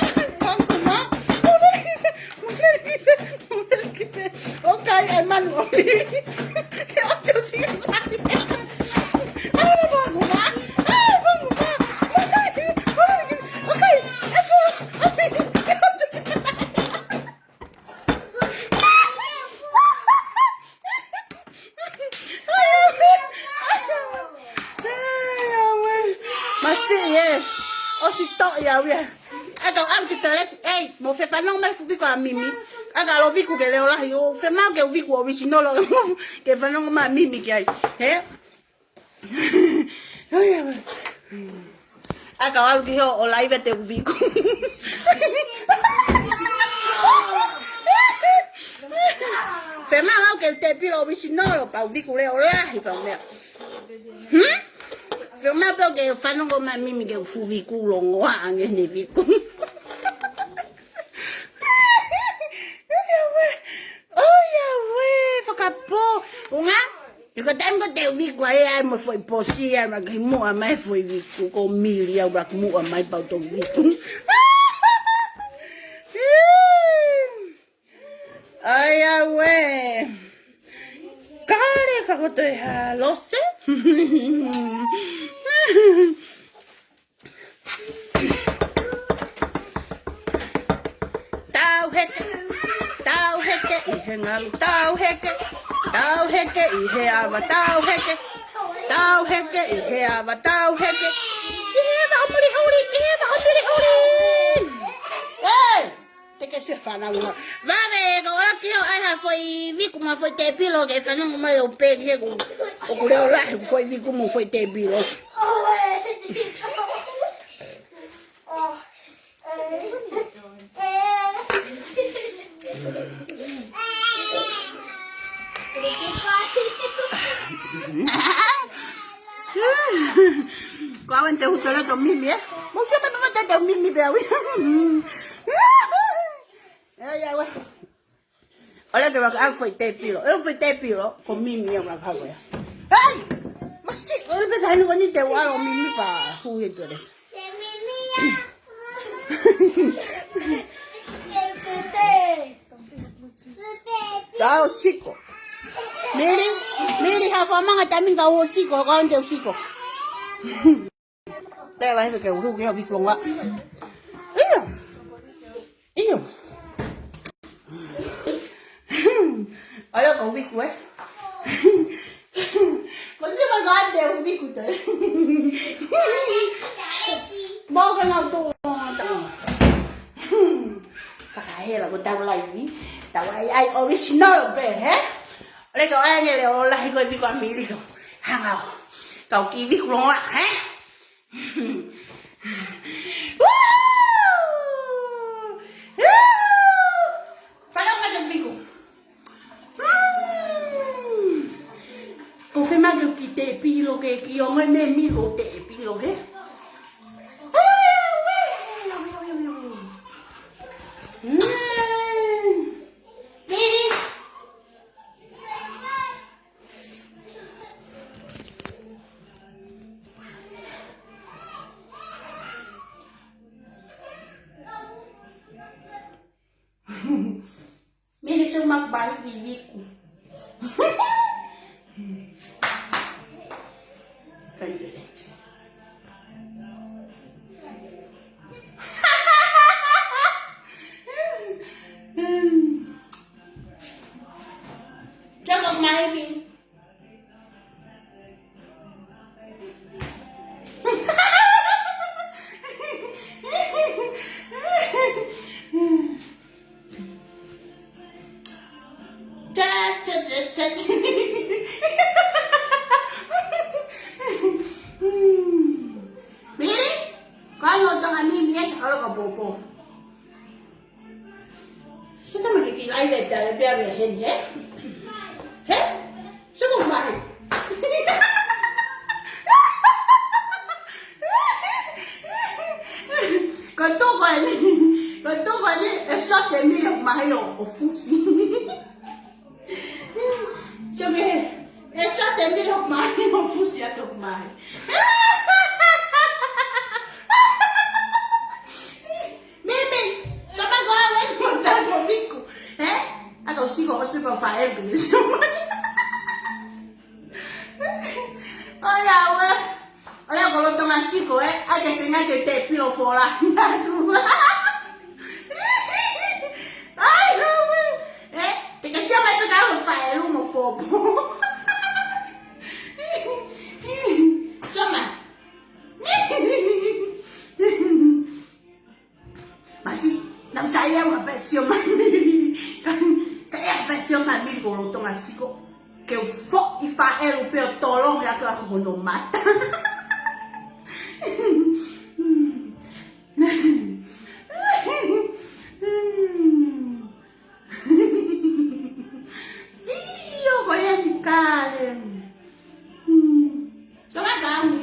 ʻai, fanga kumā. Mole kipe, mole kipe, mole kipe. ʻOku ʻai e manu ʻo Mili. Ke ʻosi ʻosi ke mai. ʻAi, fanga kumā, ʻai, fanga kumā. Mole kipe, mole kipe. ʻOku ʻai e fanga ʻo Mili. Ke ʻosi ʻosi ke mai. Masiʻi ē. ʻOsi toʻi au ia. ʻA e kau ʻalu ki toileti, ei, mou fie fanongo mai e fuʻu viku ʻa Mimi. ʻA e kau ʻalu ʻo viku ke leʻo lahi, ʻo fiemaʻu ke u viku ʻo original ʻo ke fanongo mai Mimi ki ai. Hē? ʻA e kau ʻalu ki hoʻo live te u viku. Fiemaʻu ke u tēpilo ʻo original pea u viku leʻo lahi pea u meʻa. Hmm? Fiemaʻu pē ke fanongo mai Mimi ke u fuʻu viku longoaʻa ange ne viku. ʻOiauē, ʻoiauē, fakapō. Unga, ʻi he taimi ko ē te u viku ai ʻai mo e foʻi posi ʻai ma kimuʻa mai e foʻi viku, ko Mili au ma kimuʻa mai pea u toki viku. ʻOiauē. Kale ka ko e toe hā Lose. Tau heke, tau heke ʻi he ngalu, tau heke, tau heke ʻi he ava, tau heke, tau heke ʻi he ava, tau heke ʻi he ava ʻo Muliʻuli, ʻi he ava ʻo Muliʻuli. Ei! Te ke se fānau ua. Vave, ka ʻoua ke ʻai ha foʻi viku mo ha foʻi tēpilo ke fanongo mai ʻo pē ki he ʻoku, ʻoku leʻo lahi ʻeku foʻi viku mo e foʻi tēpilo. Ko au eni te u toileti ʻo Mimi, ē? Mou sio mai pē te u Mimi pē au. ʻOiauē. ʻOua ke ʻai ha foʻi tēpilo. ʻE foʻi tēpilo, ko Mimi ia ʻoku ʻai ko ia. Hei! Masiʻi, ʻoua pē taha ni ko eni te u ʻalu ʻo Mimi pea hū he toileti. Tau siko. Mili, Mili, ha faʻamanga taimi ka u siko, ka u ʻai te u siko. Pea vahe ke u hū ke u viku longoaʻa. ʻIo. ʻIo. ʻAia ka u viku, ē. Ko si ma ka te u viku te. Mau ka na tō. Fakahela ko tau laivi. Tau ʻai ʻai original pē, hē? ʻOua ke ʻai ange leʻo lahi ko e viku ʻa Mili ko. Hanga ʻo. Kau kiʻi viku longoaʻa, hē? Woo! Woo! Fala uma de amigo. Ko fē mai ke u ki te pilo ke ki o ngai me mi ko te pilo ke. Mili se mak bai viviku. Kai te. Jangan main. Mili? Kau no tanga mimi e, kau ka popo. Sita mani ki lai le tau pea me hen he? He? Suku mai. Ko toko ni, ko toko ni e sote mili mai o fusi. Sio ke, e sote mili mai o fusi a toko mai. Mimi, soma ko awe mo tato miku. Eh? Ako siko hospital fa e bi. Oia we. Oia ko loto masiko, eh? Ake tenga ke te pilo fola. Ai, awe. Eh? Te ke sia mai pe ka fa e lu mo popo. Soma. Masi, na saya wa pesio mami. Saya pesio mami ko loto masiko. Ke u foʻi faʻelu pē ʻo tolongi atu ʻa hono mata. ʻIo, ko ia ni kale. Hmm. So ma kami.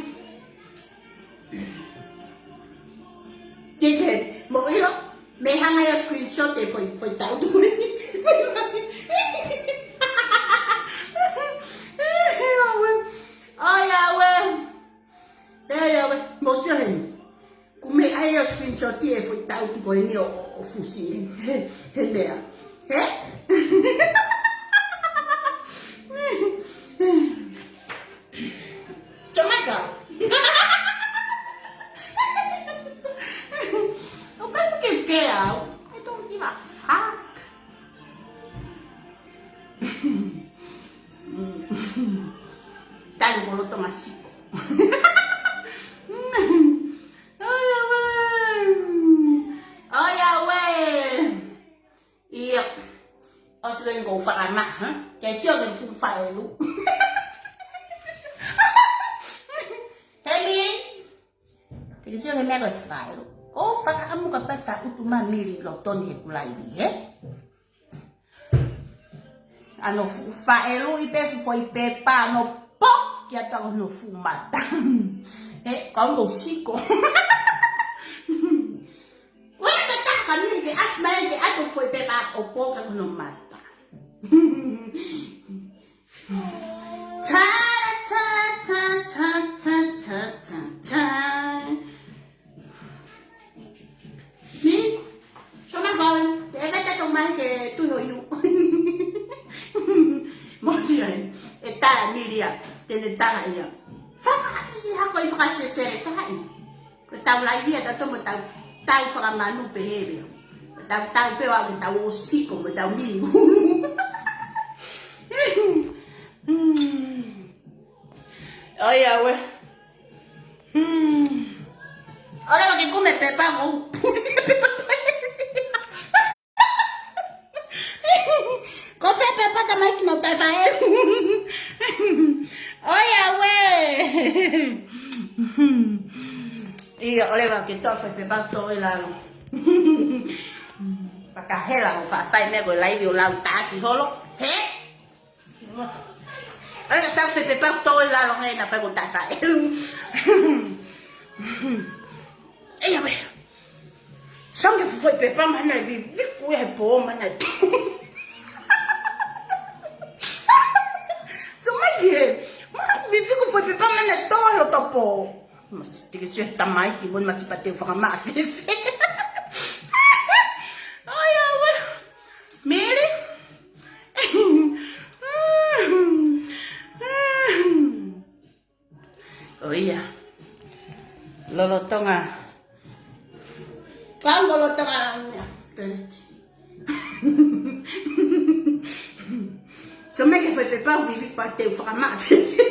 Dikit. Mo ilo, me hanga ia screenshot e foi, foi tau tu. Ai, awe. Ai, awe. Ai, awe. Mo sio heni. Ko me ai o screenshot e foi tau tu ko eni o, o, o fusi he, he, he meʻa. He? Jamaica. O kai fucking care. I don't give a fuck. Tali koloto masiko. Ai, awe. Ai, awe. Ia. ʻOsi leni ko fakama, ha? Ke sio ke fuʻu faʻelu. Hemi. Ke sio ke meʻa ko e faʻelu. Ko fakaʻamu ka pata utu ma mili lo toni he kulai ni, he? ʻAno fuʻu faʻelu i pe fuʻu foʻi pepa ʻano po ki ata ko no fuʻu mata. He, kau no siko. Ue ke taka mili ke asma e ke ato foʻi pepa ʻo po ka ko no mata. Ta, ta, ta. Ni, soma kau, te ʻe vete tau mai ke tui ho iu. Mosi ai, e tala milia, te ne tala ia. Fakaʻapisi hako i fakasesele taha ia. Ko tau lai ia, tau tomo tau, tau fakamanu pehē ia. Ko tau, tau pē ʻo ake tau ʻo siko, ko tau minu. Hmm. Ai, awe. Hmm. Ora wa ke kume pepa ko. Ko fē pepa ta mai ki no pepa e. Ai, awe. Hmm. ʻIa, ʻoua leva ke tō fai pē pau tō ʻi lalo. Paka hela ʻo faʻa fai meʻa ko e laivi ʻo lau taki holo. He? ʻOua leva ke tō fai pē pau tō ʻi lalo he naʻa fai ko tafa elu. ʻIa, ʻoua. Sō mai ke fufoi pē pau mana viviku he pō mana. Sō mai ke. Mana viviku fufoi pē pau mana tō loto pō. Masi tiki sio tamaiki mo e masi pate fakamaʻa fefe. ʻOia ʻoua. Mili. ʻOia. Lolotonga. Pango lolotonga. Sō mai ke fai pē pau viviku pate fakamaʻa fefe.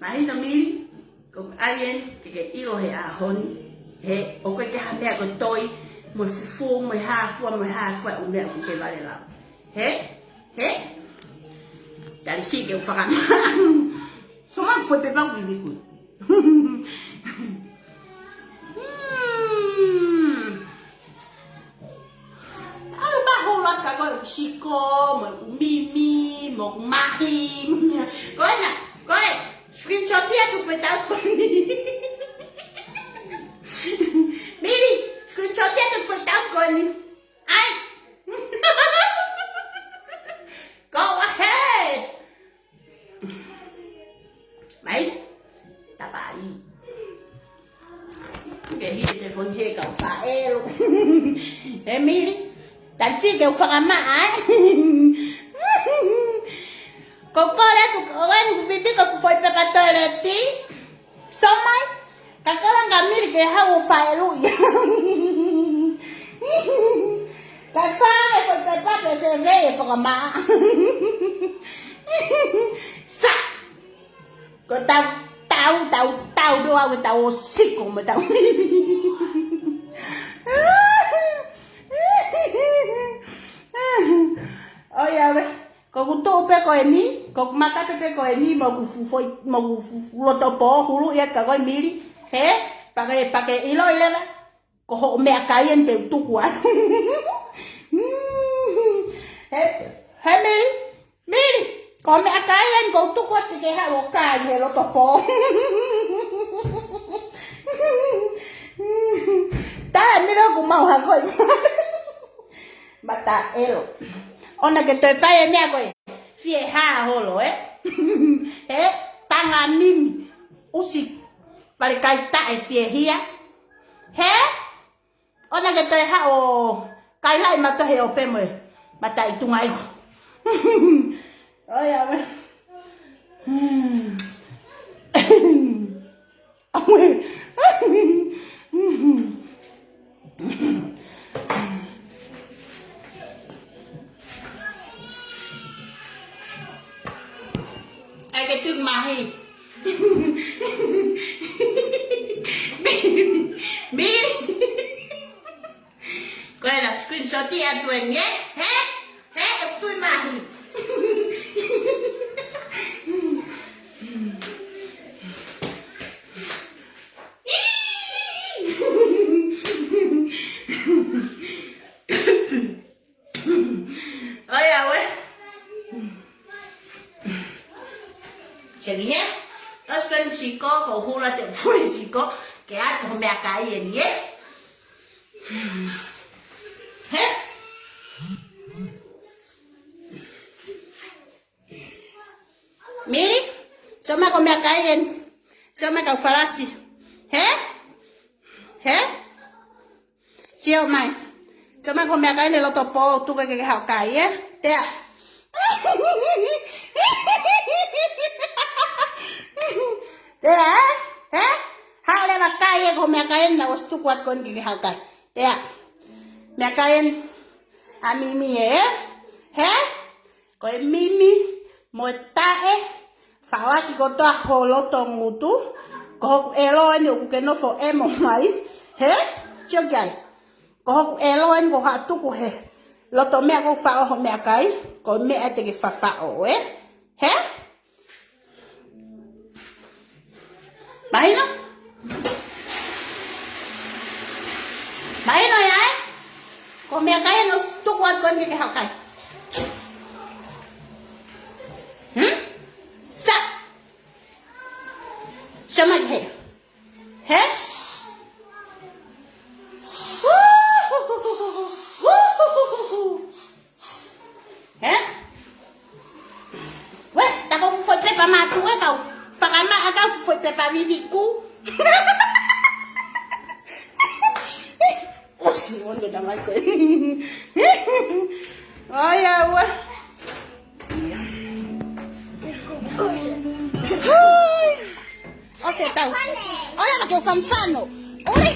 Mahino Mili, ko ai eni ke ke ʻilo he ʻaho ni, he ʻoku ʻikai ke ha meʻa ko e toi, mo e fufū, mo e hā fua, mo e hā fua ʻū meʻa ʻoku ke vale lau. He? He? Tali siʻi ke u fakamaʻa. Sō mai fai pē pau viviku. Hmm. ʻAlu pē holo atu ka ko e siko, mo e mimi, mo e mahi. Ko ena, ko e screenshot ia atu fetau ko ni. Mili, screenshot ia atu fetau ko ni. ʻAi. Go ahead. Mai. Tapai. Ke hili te fon he kau faʻelo. He Mili. Tali siʻi ke u fakamaʻa, ē? Ko kole atu, ko eni ku viviku fufoi pē pau toileti. Sō mai. Ka kole ange Mili ke haʻu ʻo faʻelu ia. Ka sā ke fai pē pau pē fefe ʻe fakamaʻa. Sā. Ko tau, tau, tau, tau, do au tau ʻo siko mo tau. ʻOia ʻoua. Ko ʻeku tuʻu pē ko eni, ko ʻeku maka pē ko eni, mo ʻeku fufoi, mo ʻeku fu-, fu-, loto pō, hulu ia ka ko e Mili, he, pake, pake ʻiloʻi leva, ko hoʻo meʻakai eni te u tuku atu. He, he Mili, Mili, ko hoʻo meʻakai eni ko u tuku atu ke haʻu ʻo kai he loto pō. Tā Mili ʻoku mau hako ʻi. Mataʻelo. ʻOua ke toe fai e meʻa ko e fie hā holo, ē? He tanga mimi. ʻUsi pale kai taʻe fie hia. He? ʻOua ke toe haʻu ʻo kai laʻi mata he ʻope mo e mataʻi tunga iku. ʻOia, ʻoua. Hmm. ʻAi ke tuku mahi. Mili. Ko e la screenshot ia atu eni, ē? He? He, ʻe tui mahi. ʻOia ʻoua. Seli he? Ospel siko, ko hula te fui siko, ke atu ho meʻakai eni, ē? He? Mili? Sō mai ko e meʻakai eni. Sō mai kau falasi. He? He? Sio mai. Sō mai ko e meʻakai eni loto pō tuku ke ke haʻu kai, ē? Tea. Tea, ē? He? Haʻu leva kai ē ko e meʻakai eni naʻa ku ʻosi tuku atu ko eni ke ke haʻu kai. Tea. Meʻakai eni. ʻA mimi ē, ē? He? Ko e mimi, mo e taʻe, faʻaki kotoa ho loto ngutu, ko hoku ʻelo eni ʻoku ke nofo ʻemo mai, he? Sio ki ai. Ko hoku ʻelo eni ko haʻu tuku he loto meʻa ko faʻo ho meʻakai, ko e meʻa te ke fafaʻo, ē? He? Mahino? Mahino ia, ē? Ko e meʻakai ʻoku tuku atu ko eni ke haʻu kai. Hmm? Sa. Sa mai he. He? He? Ue, ta ko e fuʻu foʻi pepa mātuʻa ē kau. Fakamaʻa kau fuʻu foʻi pepa viliku. ʻOsi, ʻosi, ta mai ko ē. ʻAi, ʻaua. ʻOsi e tau. ʻOi, ʻana ke u fanfano. ʻOi.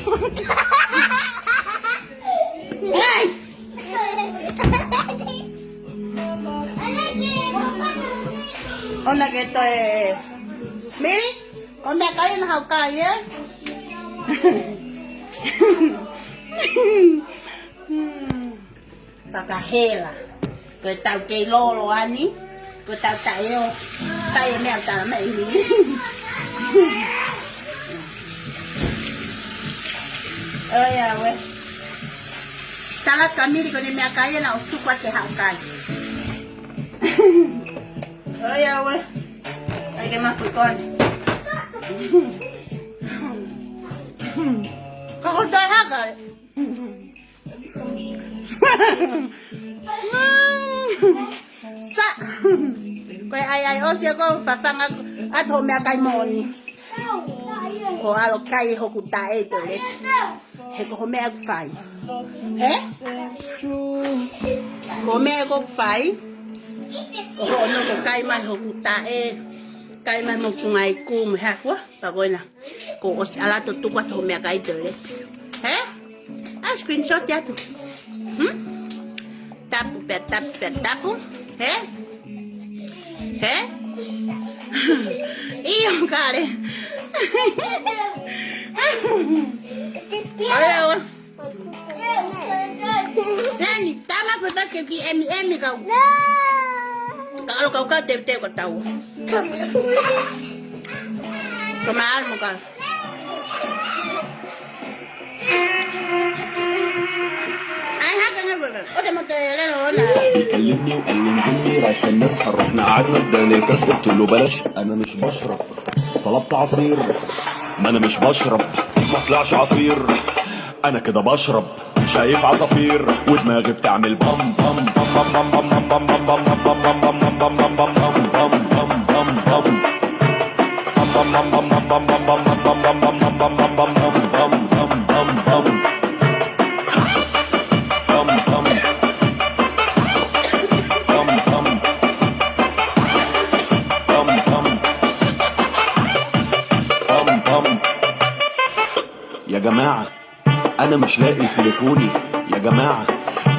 Ei. ʻOna ke toe. Mili, ko e meʻakai ʻoku haʻu kai, ē? Fakahela. Ko e tau kei lolo ani. Ko e tau taʻeo. Kai e meʻa tala mai ni. ʻOi, ʻaua. Tala ka Mili ko ʻene meʻakai ʻana ʻoku tuku atu ke haʻu kai. ʻOi, ʻaua. ʻAi ke mafu ko eni. Ka ko e toe haka. Sa. Ko e ʻai ʻai ʻosi ʻoku ou fafanga atu hoʻo meʻakai moʻoni. ʻO ʻalu kai hoku taʻe tole. He ko hoʻo meʻa ʻoku fai. He? Ko hoʻo meʻa ʻoku fai. ʻO hoʻo nofo kai mai hoku taʻe. Kai mai mo e ngaahi kū mo e hā fua. Pea ko ena. Kuo ʻosi ʻalu atu ʻo tuku atu hoʻo meʻakai tole. He? ʻAi screenshot atu. Hmm? Tapu pea tapu pea tapu. He? He? ʻIo kale. ʻAi, ʻaua. Leni, tama fo tas ke ki emi emi kau. Ka ʻalu kau kau teu teu ka tau. Ka ma ʻalu mo kau. ʻAi haka ngai wega. ʻO te mo te lelo ona. صاحبي كلمني وقال لي: "انزل لي رايحين نسهر". رحنا قعدنا اداني الكاس، قلت له: "بلاش، انا مش بشرب". طلبت عصير، ما انا مش بشرب، ما طلعش عصير، انا كده بشرب، شايف عصافير ودماغي بتعمل بام بام. يا جماعة، أنا مش لاقي تليفوني. يا جماعة،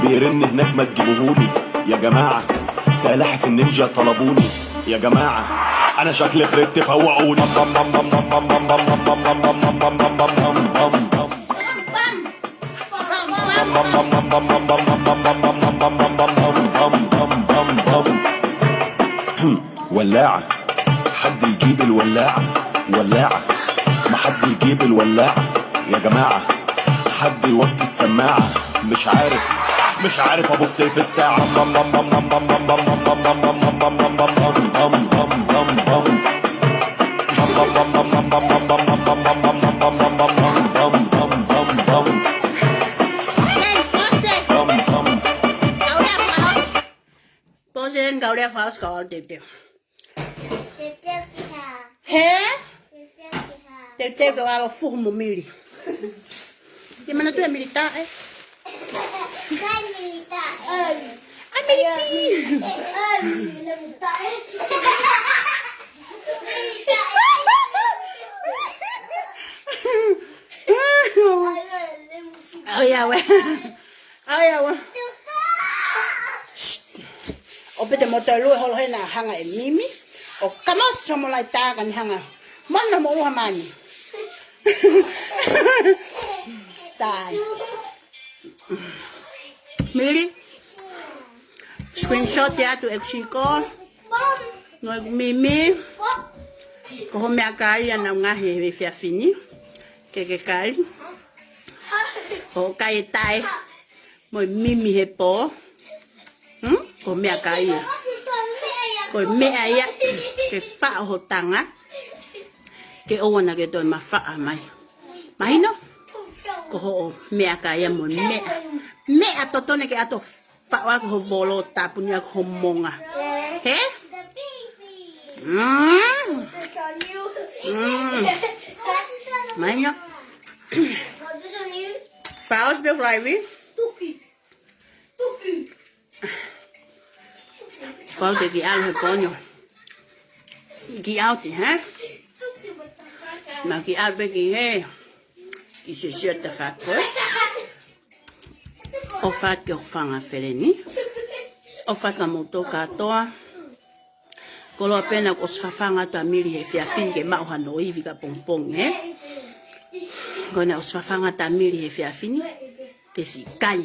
بيرن هناك ما تجيبوهولي. يا جماعة، سلاحف النينجا طلبوني. يا جماعة، أنا شكلي خربت، فوقوني. ولاعة، حد يجيب الولاعة. ولاعة، ما حد يجيب الولاعة. يا جماعة، حد يوطي السماعة. مش عارف، مش عارف أبص في الساعة. Pause and go there first, call Tete. He? Tete ke ʻalu fuhu mo Mili. Te mana tu e Mili taʻe. ʻAi Mili pī. ʻAi ʻaua. ʻAi ʻaua. ʻO pete mo toe lue holo hena hanga e mimi. ʻO kamosi mo lai taka ni hanga. Mana mo uha mani. Sai. Mili. Screenshot atu e siko. No e mimi. Ko hoʻo meʻakai ʻana ngaohi he efiafi ni. Ke ke kai. ʻo kai e taʻe mo e mimi he pō. Hmm? Ko e meʻakai ia. Ko e meʻa ia ke faʻo ho tanga. Ke ʻoua naʻá ke toe mafaʻa mai. Mahino? Ko hoʻo meʻakai ia mo e meʻa. Meʻa totonu ke ʻato faʻo ʻaki ho volo, tāpuni ʻaki ho monga. Hē? Mm. Mm. Mahino? Faʻo ʻosi pē fry ui. Pau te kiʻi ʻalu he pō ni. Kiʻi ʻalu te, hē? Naʻá ke ʻalu pē ki hē. Kiʻi sesio ta fako. ʻOfa atu ki hoku fanga feleni. ʻOfa atu kia moutolu kātoa. Koloa pē naʻá ku ʻosi fafanga atu ʻa Mili he efiafi ni ke maʻu hano ivi ka pongipongi, hē? Ko ena ʻosi fafanga atu ʻa Mili he efiafi ni. Te siʻi kai.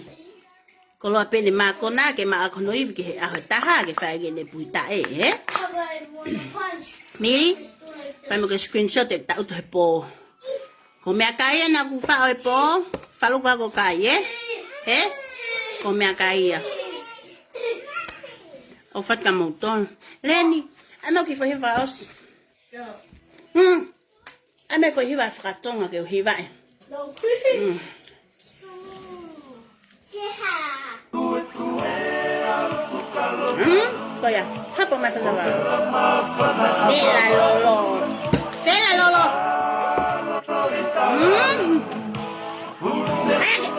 Koloa pē ʻene mākona ke maʻu ʻaki hono ivi ki he ʻaho ʻe taha ke fai ʻaki ʻene puhi taʻe, hē? Mili, fai mo ke screenshot ʻe taʻutu he pō. Ko e meʻakai ia naʻá ku faʻo he pō, faluku ako kai, ē? Hē? Ko e meʻakai ia. ʻOfa atu kia moutolu. Leni, ʻai mai e kiʻi foʻi hiva ʻosi. Hmm. ʻAi mai e foʻi hiva fakatonga ke u hivaʻi. Hmm. Hmm? Ko ia, hapo mai fanga wa. Fela lolo. Fela lolo. Hmm? Ake.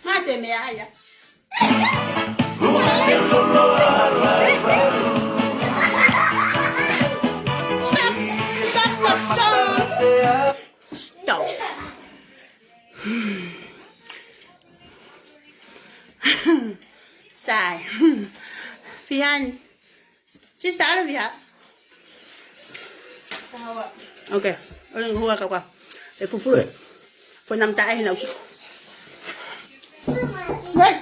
Mate meʻa ia. Stop. Stop the song. Stop. Sai. Fihan. Sister, ʻalu fiha. Okay. ʻOlu hua ka kwa. E fufulu. Fo nam ta e na usi. Hey.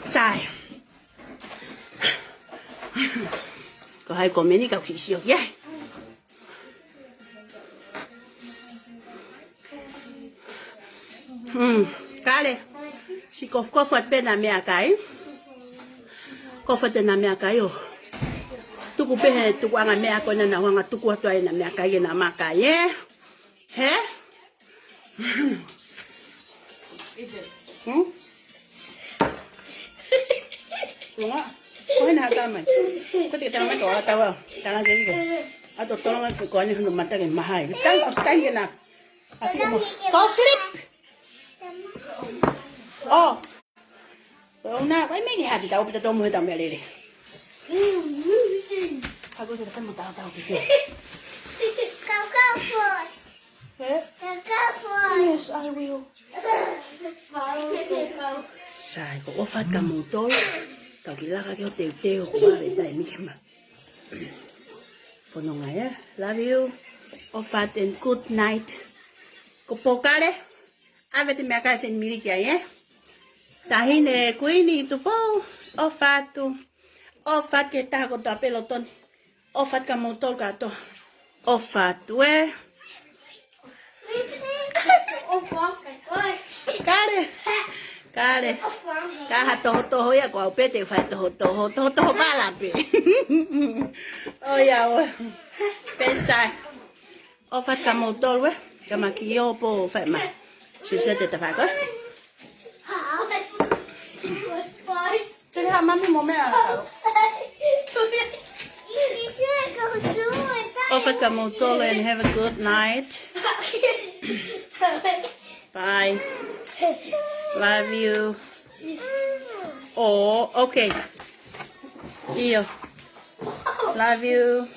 Sai. Ko hai ko meni ka u kiʻi sio ki ai. Hmm, kale. Siʻi kofukofu atu pē ʻena meʻakai. Kofu atu ʻena meʻakai ʻo tuku pē he tukuʻanga meʻa ko ena naʻá ku hanga tuku atu ai ʻena meʻakai ke na makai, ē? Hē? Hmm? Longa. Ko hena ha tala mai. Ko te tala mai ko ala tawa. Tala ke ike. ʻAto tolonga ko ane hono mata ke maha ai. Tala ʻosi taimi ke na. Asi mo. Go sleep. Oh. Ko na, wai meni hati tau pita tō mo he tau meʻa lele. Hago te tau mo tau tau pita. Go, go, Force. Eh? Go, go, Force. Yes, I will. Sai, ko ʻofa atu kia moutolu. Tau kiʻi laka ke ʻo teuteu, ko ʻave taimi ke ma. Fononga ia. Love you. ʻOfa atu and good night. Ko Pokale. ʻAve atu e meʻakai Seni Mili ki ai, ē? Taʻahine Kuini Tupou, ʻofa atu. ʻOfa atu ki he taha kotoa pē loto ni. ʻOfa atu kia moutolu kātoa. ʻOfa atu, ē? Kale. Kale. Ka ha tohotoho ia ko au pē te u fai tohotoho. Tohotoho pala pē. ʻOiauē. Pē sai. ʻOfa atu kia moutolu, ē? Ka maki o po fai ma. Sio sio te ta fai ko. Te ha mami mo mea. ʻOfa kia moutolu and have a good night. Bye. Love you. Oh, okay. ʻIo. Love you.